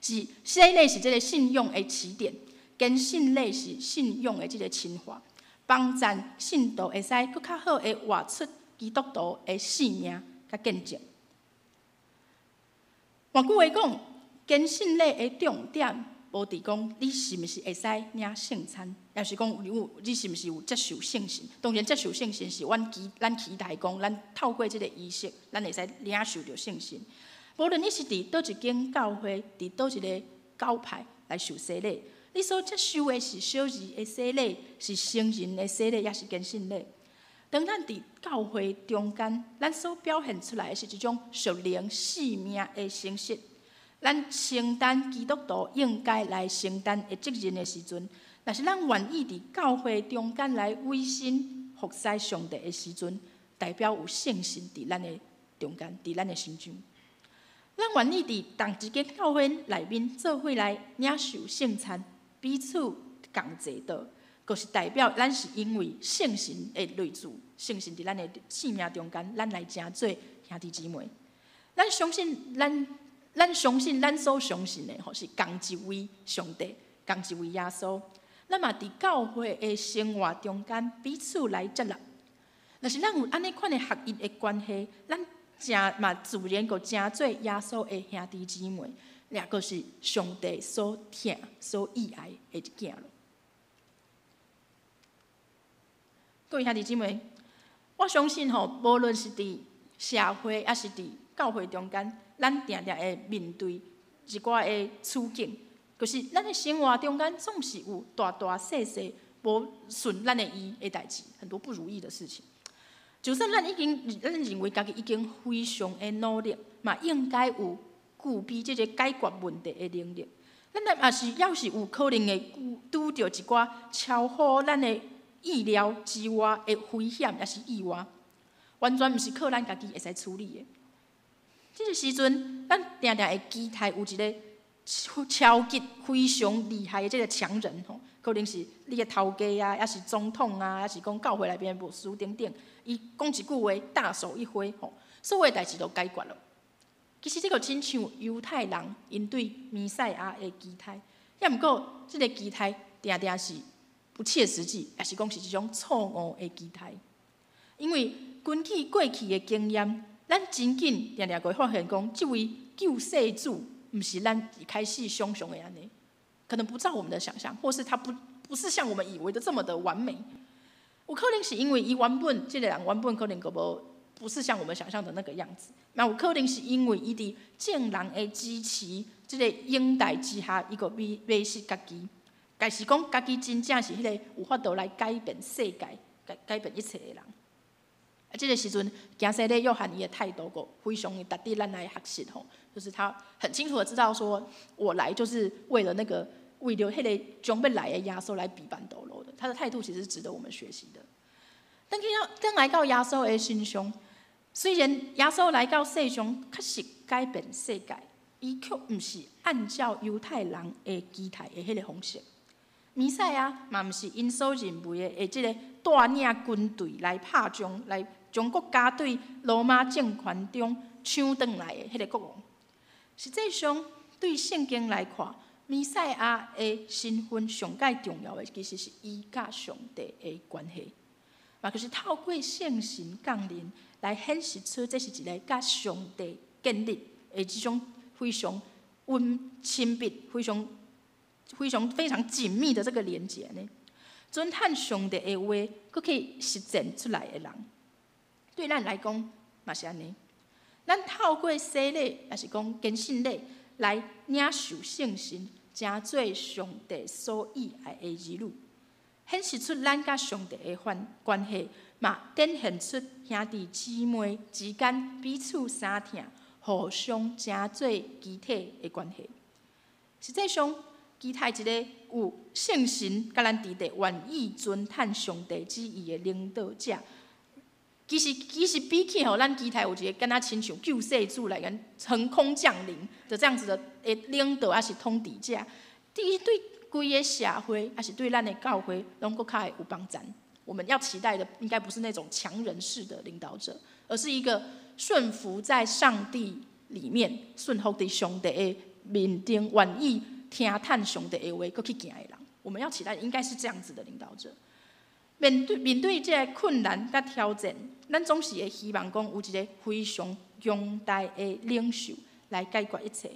是洗禮是這个信仰的起點，堅信禮是信仰的這个深化，幫贊信徒會使閣較好的活出基督徒的生命佮見證。換句話講，堅信禮的重點無佇講你是毋是會使領聖餐，抑是講你是毋是有接受聖神。當然，接受聖神是阮期待講，咱透過這个儀式，咱會使領受著聖神。無論你是佇佗一間教會，佇佗一个教派來受洗禮，你所接受的是小兒的洗禮，是成人的洗禮，抑是堅信禮。當咱佇教會中間，咱所表現出來的是一種屬靈生命的形式。咱承擔基督徒應該來承擔的責任的時陣，若是咱願意佇教會中間來委身服侍上帝的時陣，代表有聖神佇咱的中間，佇咱的身上。咱願意佇仝一間教會內面做伙來領受聖餐，彼此仝坐桌，就是代表咱是因為聖神的內住，聖神佇咱的生命中間，咱來成做兄弟姊妹。咱相信咱所相信的吼是仝一位上帝，仝一位耶穌。咱嘛佇教會的生活中間彼此來接納。若是咱有按呢款的合一的關係，咱誠嘛自然就成做耶穌的兄弟姊妹，也閣是上帝所疼、所喜愛的一囝囉。各位兄弟姊妹，我相信吼，無論是佇社會，抑是佇教會中間，咱定定會面對一寡的處境，就是咱的生活中間總是有大大細細無順咱的意的代誌，很多不如意的事情。就算咱認為家己已經非常的努力，嘛應該有具備這个解決問題的能力。咱若也是猶是有可能會拄著一寡超乎咱的意料之外的危險，抑是意外，完全毋是靠咱家己會使處理的。這个時陣，咱定定會期待有一个超級非常厲害的這个強人吼，可能是你的頭家啊，抑是總統啊，抑是講教會內面的牧師等等，伊講一句話，大手一揮吼，所有代誌都解決了。其實這个親像猶太人𪜶對彌賽亞的期待，抑毋過這个期待定定是不切實際，抑是講是一種錯誤的期待。因為根據過去的經驗，咱真緊定定會發現講，這位救世主毋是咱一開始想像的按呢，可能不照我們的想象，或是他不是像我們以為的這麼的完美。有可能是因為伊原本這个人原本可能閣無不是像我們想象的那個樣子。嘛有可能是因為伊佇眾人的支持，這个擁戴之下，伊閣迷失家己。假使講家己真正是彼个有法度來改變世界、改變一切的人。啊，這个時陣，行洗禮約翰伊的態度閣非常的值得咱來學習吼，就是他很清楚的知道說，我來就是為了那個為了彼个將欲來的耶穌來備辦道路的。他的態度其實是值得我們學習的。轉來到耶穌的身上，雖然耶穌來到世上確實改變世界，伊卻毋是按照猶太人的期待的彼个方式。彌賽亞嘛毋是𪜶所認為的，這个帶領軍隊來拍仗，來將國家對羅馬政權中搶轉來的彼个國王。實際上，對聖經來看，彌賽亞的身份上蓋重要的，其實是伊佮上帝的關係，嘛就是透過聖神降臨來顯示出這是一个佮上帝建立的這種非常溫親密、非常非常非常緊密的這个連結呢。遵行上帝的話，閣去實踐出來的人，對咱來講嘛是按呢。咱透過洗禮，抑是講堅信禮，來領受聖神，成做上帝所喜愛的兒女，顯示出咱佮上帝的關係，嘛展現出兄弟姊妹之間彼此相疼、互相成做肢體的關係。實際上，期待一个有聖神佮咱佇佇願意遵行上帝旨意的領導者，其實比起吼，咱期待有一个敢若親像救世主來共橫空降臨的這樣子的領導，抑是統治者，對對規个社會，抑是對咱的教會，攏閣較會有幫贊。我們要期待的，應該不是那種強人式的領導者，而是一個順服在上帝裡面、順服佇上帝的面頂願意聽趁上帝的話，閣去行的人。我們要期待應該是這樣子的領導者。面對這个困難佮挑戰，咱總是會希望講有一个非常強大的領袖來解決一切。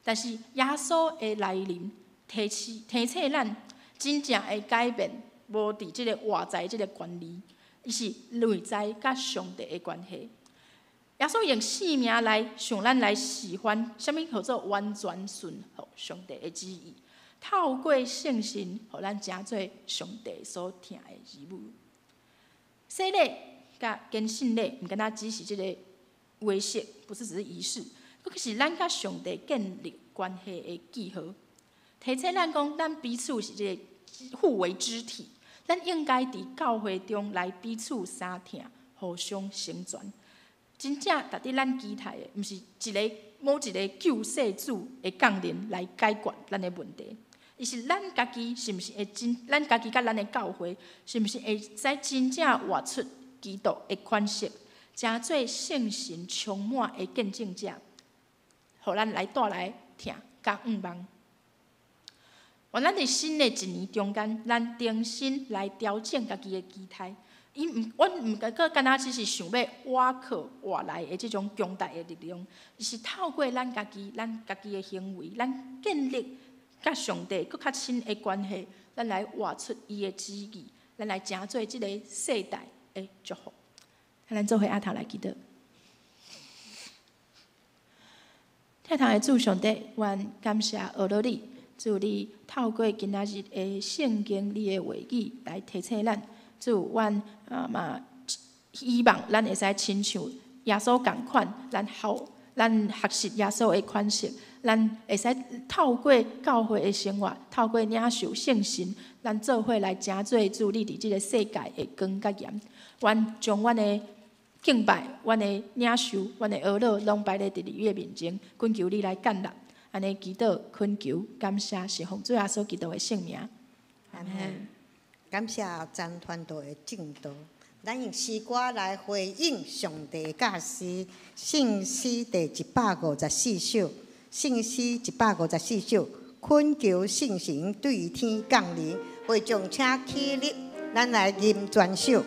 但是耶穌的來臨，提醒咱真正的改變，無佇這个外在這个權利，伊是內在佮上帝的關係。耶穌用生命來向咱來示範，啥物叫做完全順服上帝的旨意。透過聖神，予咱成做上帝所疼的兒女。洗禮佮堅信禮，毋敢若只是這个儀式，不是只是儀式，閣是咱佮上帝建立關係的記號。提醒咱講，咱彼此是這个互為肢體，咱應該佇教會中來彼此相疼，互相成全。真正值得咱期待的，毋是一个某一个救世主的降臨來解決咱的問題，而是咱家己是毋是會真，咱家己佮咱的教會是毋是會使真正活出基督的款式，成做聖神充滿的見證者，予咱來帶來疼佮向望。願咱佇新的一年中間，咱重新來調整家己的期待。伊毋，阮毋閣敢若只是想欲倚靠外來的這種強大的力量，而是透過咱家己、咱家己的行為，咱建立佮上帝閣較親的關係，咱來活出伊的旨意，咱來成做這个世代的祝福。咱做伙阿頭來祈禱。天堂的主上帝，阮感謝阿羅你，主你透過今仔日的聖經，你的話語來提醒咱。主，阮啊嘛希望咱會使親像耶穌仝款，咱學習耶穌的款式，咱會使透過教會的生活，透過領受聖神，咱做伙來成做主你佇這个世界的光佮鹽。阮將阮的敬拜、阮的領受、阮的阿樂，攏擺咧佇你的面前，懇求你來接納。按呢祈禱、懇求、感謝，是奉主耶穌基督的聖名。阿門。感謝全團隊的證道，咱用詩歌來回應上帝的教示。聖詩第154首，聖詩154首，懇求聖神對天降臨，會眾請起立，咱來吟全首。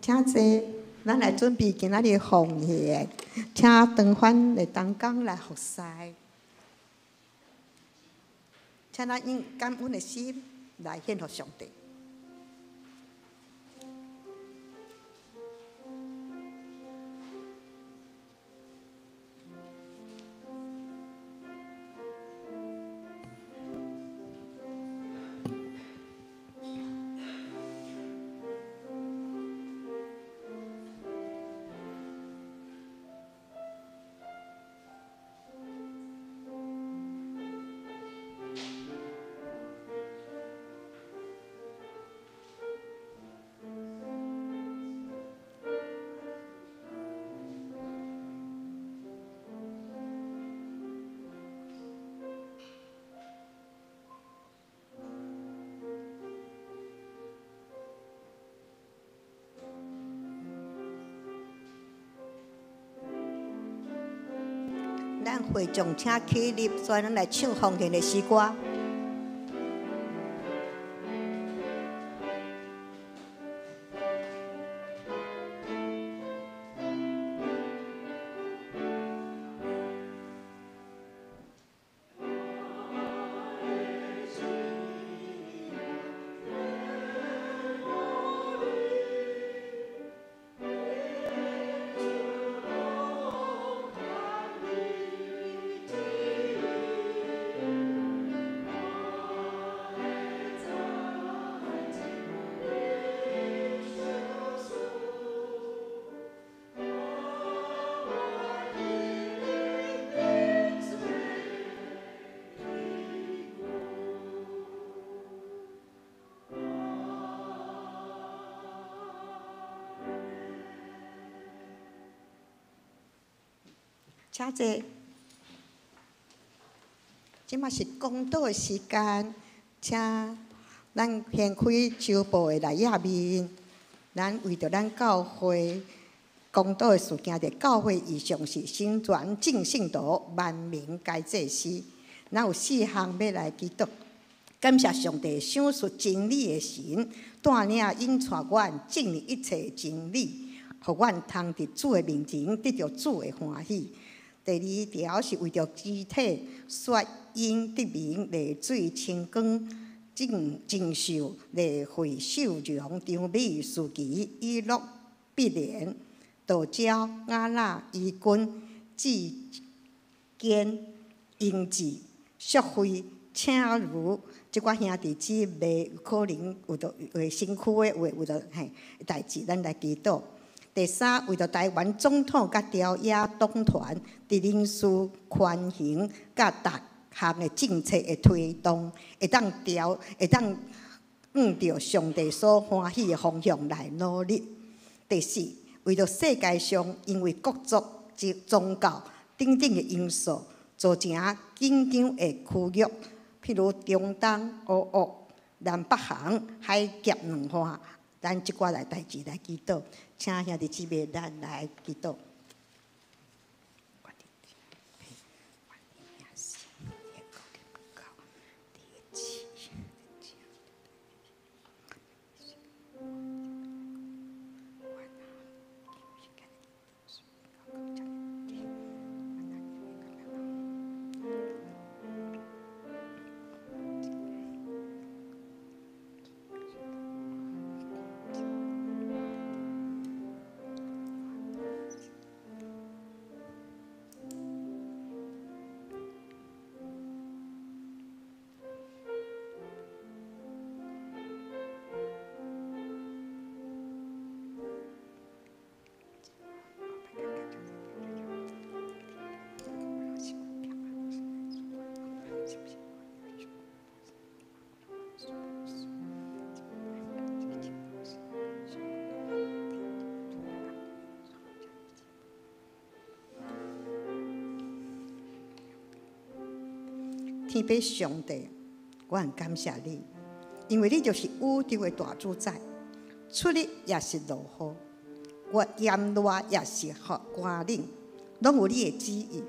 請坐，咱來準備今仔日奉獻，請長番的同工來服侍，請咱用感恩的心來獻予上帝。咱會眾請起立，所以咱來唱奉獻的詩歌。請坐。這馬是講道的時間，請咱掀開周報的內頁面，咱為著咱教會講道的事件，佇教會異象是新傳眾聖徒萬民皆祭司。咱有四項欲來祈禱，感謝上帝賞賜真理的神，帶領引帶阮進入一切真理，予阮通佇主的面前得著主的歡喜。第二條是為著肢體雪英、德明、麗水、清光、鄭鄭秀、麗慧、秀容、張美、思琪、以樂、碧蓮、道昭、雅娜、怡君、志堅、英志、淑慧、請如，這寡兄弟姊妹有可能有著為身軀的，有的有著嘿代誌，咱來祈禱。第三，為著臺灣總統佮朝野黨團佇人事權衡佮逐項的政策的推動，會當調，會當按著上帝所歡喜的方向來努力。第四，為著世界上因為國族、宗教等等的因素，造成緊張的區域，譬如中東、烏俄、南北韓、海峽兩岸，咱這寡來代誌來祈禱，請兄弟姊妹咱來祈禱。天父上帝，我很感謝你，因為你就是宇宙的大主宰，出日也是落雨，我炎熱也是寒冷，攏有你的旨意。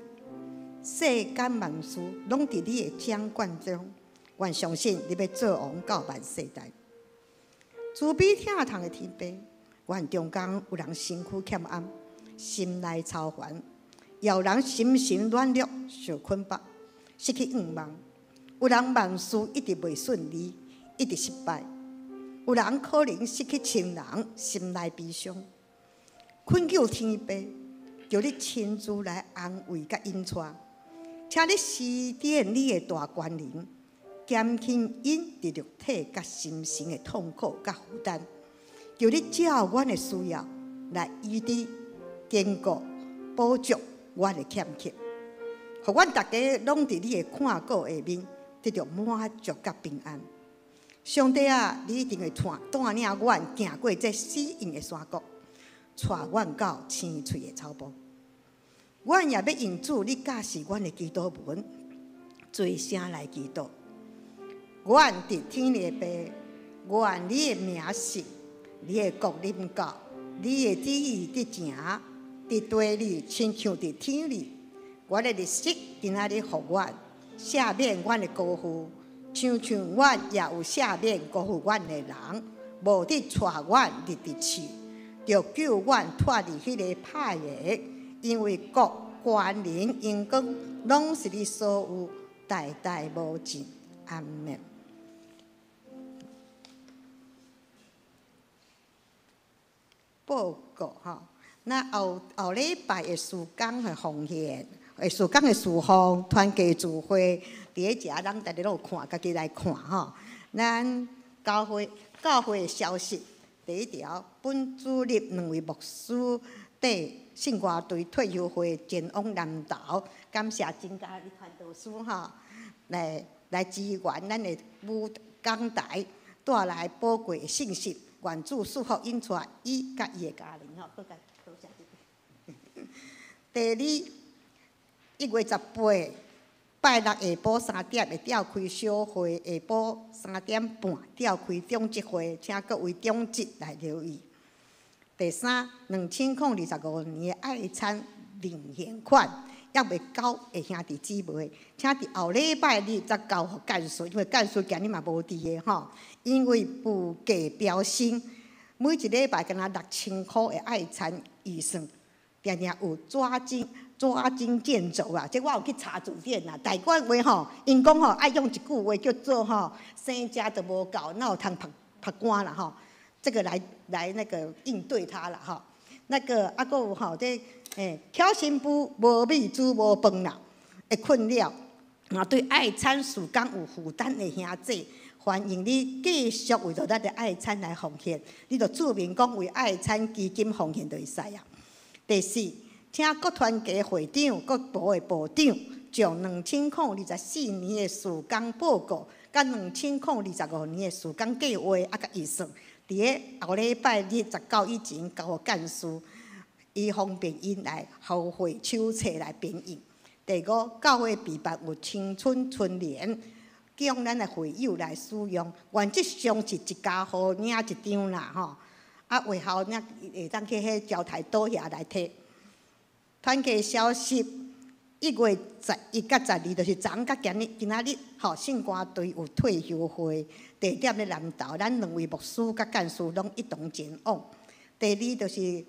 世間萬事攏佇你的掌管中，我相信你欲做王到萬世代。慈悲疼痛的天父，阮中間有人身軀欠安，心內操煩；也有人心神軟弱，受捆綁，失去願望；有人萬事一直袂順利，一直失敗；有人可能失去親人，心內悲傷。懇求天父，求你親自來安慰佮引帶，請你施展你的大權能，減輕𪜶佇肉體佮心神的痛苦佮負擔。求你照阮的需要來醫治、堅固、補足阮的欠缺，予阮逐家攏佇你的看顧下面得著滿足佮平安。上帝啊，你一定會帶領阮行過這死蔭的山谷，帶阮到青翠的草埔。阮也欲用主你教示阮的祈禱文，做聲來祈禱。阮佇天的父，願你的名聖，你的國臨到，你的旨意得成，佇地裡親像佇天裡。阮的日食今仔日予阮，赦免阮的辜負，親像阮也有赦免辜負阮的人，無得帶阮入佇試，著救阮脫離彼個歹的，因為國、權能、榮光，攏是你所有，代代無盡。阿們。報告吼，那後後禮拜的事工的奉獻，的事工的事奉，團契聚會，佇咧遮咱逐家攏有看，家己來看吼。咱教會教會的消息，第一條，本主日兩位牧師佇聖歌隊退休會前往南投，感謝真嘉的傳道師吼，來支援咱的舞講台，帶來寶貴的信息。願主賜福𪜶帶伊佮伊的家人吼，閣共多謝你。第二，1月18，拜六下晡3點會召開小會，下晡3點半召開長執會，請各位長執來留意。第三，2025年的愛餐認獻款猶未交的兄弟姊妹，請佇後禮拜日才交予幹事，因為幹事今日嘛無佇的吼。因為物價飆升，每一禮拜敢若6000箍的愛餐預算，定定有抓襟見肘啊！這我有去查字典啦。台灣話吼，𪜶講吼愛用一句話叫做吼，生食都無夠，哪有通曝曝乾啦吼？這個來那個應對他啦吼。那個啊，閣有吼這巧新婦無米煮無飯啦，會困擾。啊，對愛餐事工有負擔的兄弟，歡迎你繼續為著咱的愛餐來奉獻。你著註明講為愛餐基金奉獻就會使啊。第四，請各團體會長、各部的部長，將2024年的事工報告，佮2025年的事工計劃啊，佮預算，佇咧後禮拜日19以前交予幹事，以方便𪜶來後會手冊來編印。第五，教會備辦有青春春聯，供咱的會友來使用，原則上是一家戶領一張啦吼。啊，會後領會當去彼交台島遐來提。團契消息，1月11佮12，就是昨昏佮今日，今仔日吼，聖歌隊有退休會，地點咧南投，咱兩位牧師佮幹事攏一同前往。第二就是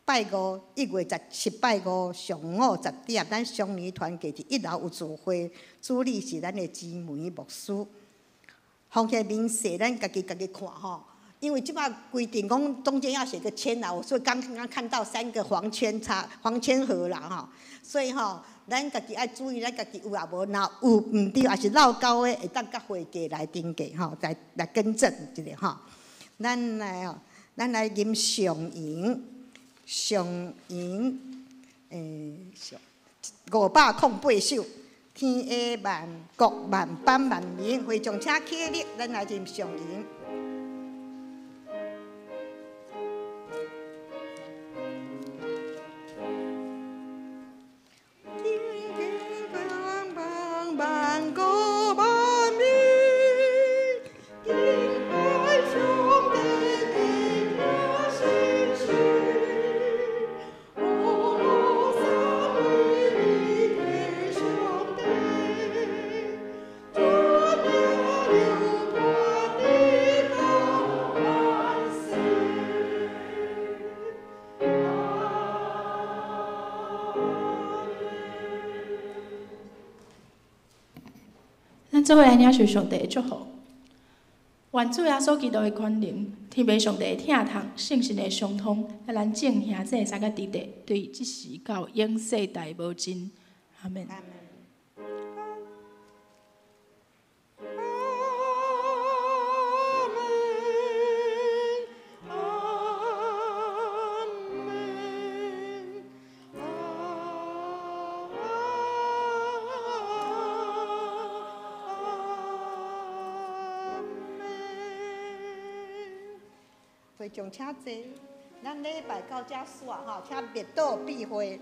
拜五，1月17拜五上午10點，咱雙年團契佇一樓有聚會，主理是咱的姊妹牧師。奉獻明細，咱家己家己看吼，因為這擺規定講中間要寫個圈啦，所以剛剛看到三個黃圈叉黃圈盒啦吼，所以吼，咱家己愛注意，咱家己有也無，若有毋對，抑是漏交的，會當佮會計來登記吼，來更正一下吼。咱來哦，咱來吟上吟。上吟，上508首，天下萬國萬邦萬民，會眾請起立，咱來吟上吟。天下萬國萬民，敬拜上帝的聖聖，阿羅三位一體上帝，尊榮流傳的到萬世。咱做伙來領受上帝的祝福。願主耶穌基督的權能、天父上帝的疼痛、聖神的相通，佮咱眾兄弟三個弟弟，對這時到永世代無盡。阿門。阿門。會眾請坐，咱禮拜到遮煞吼，請滅道閉會。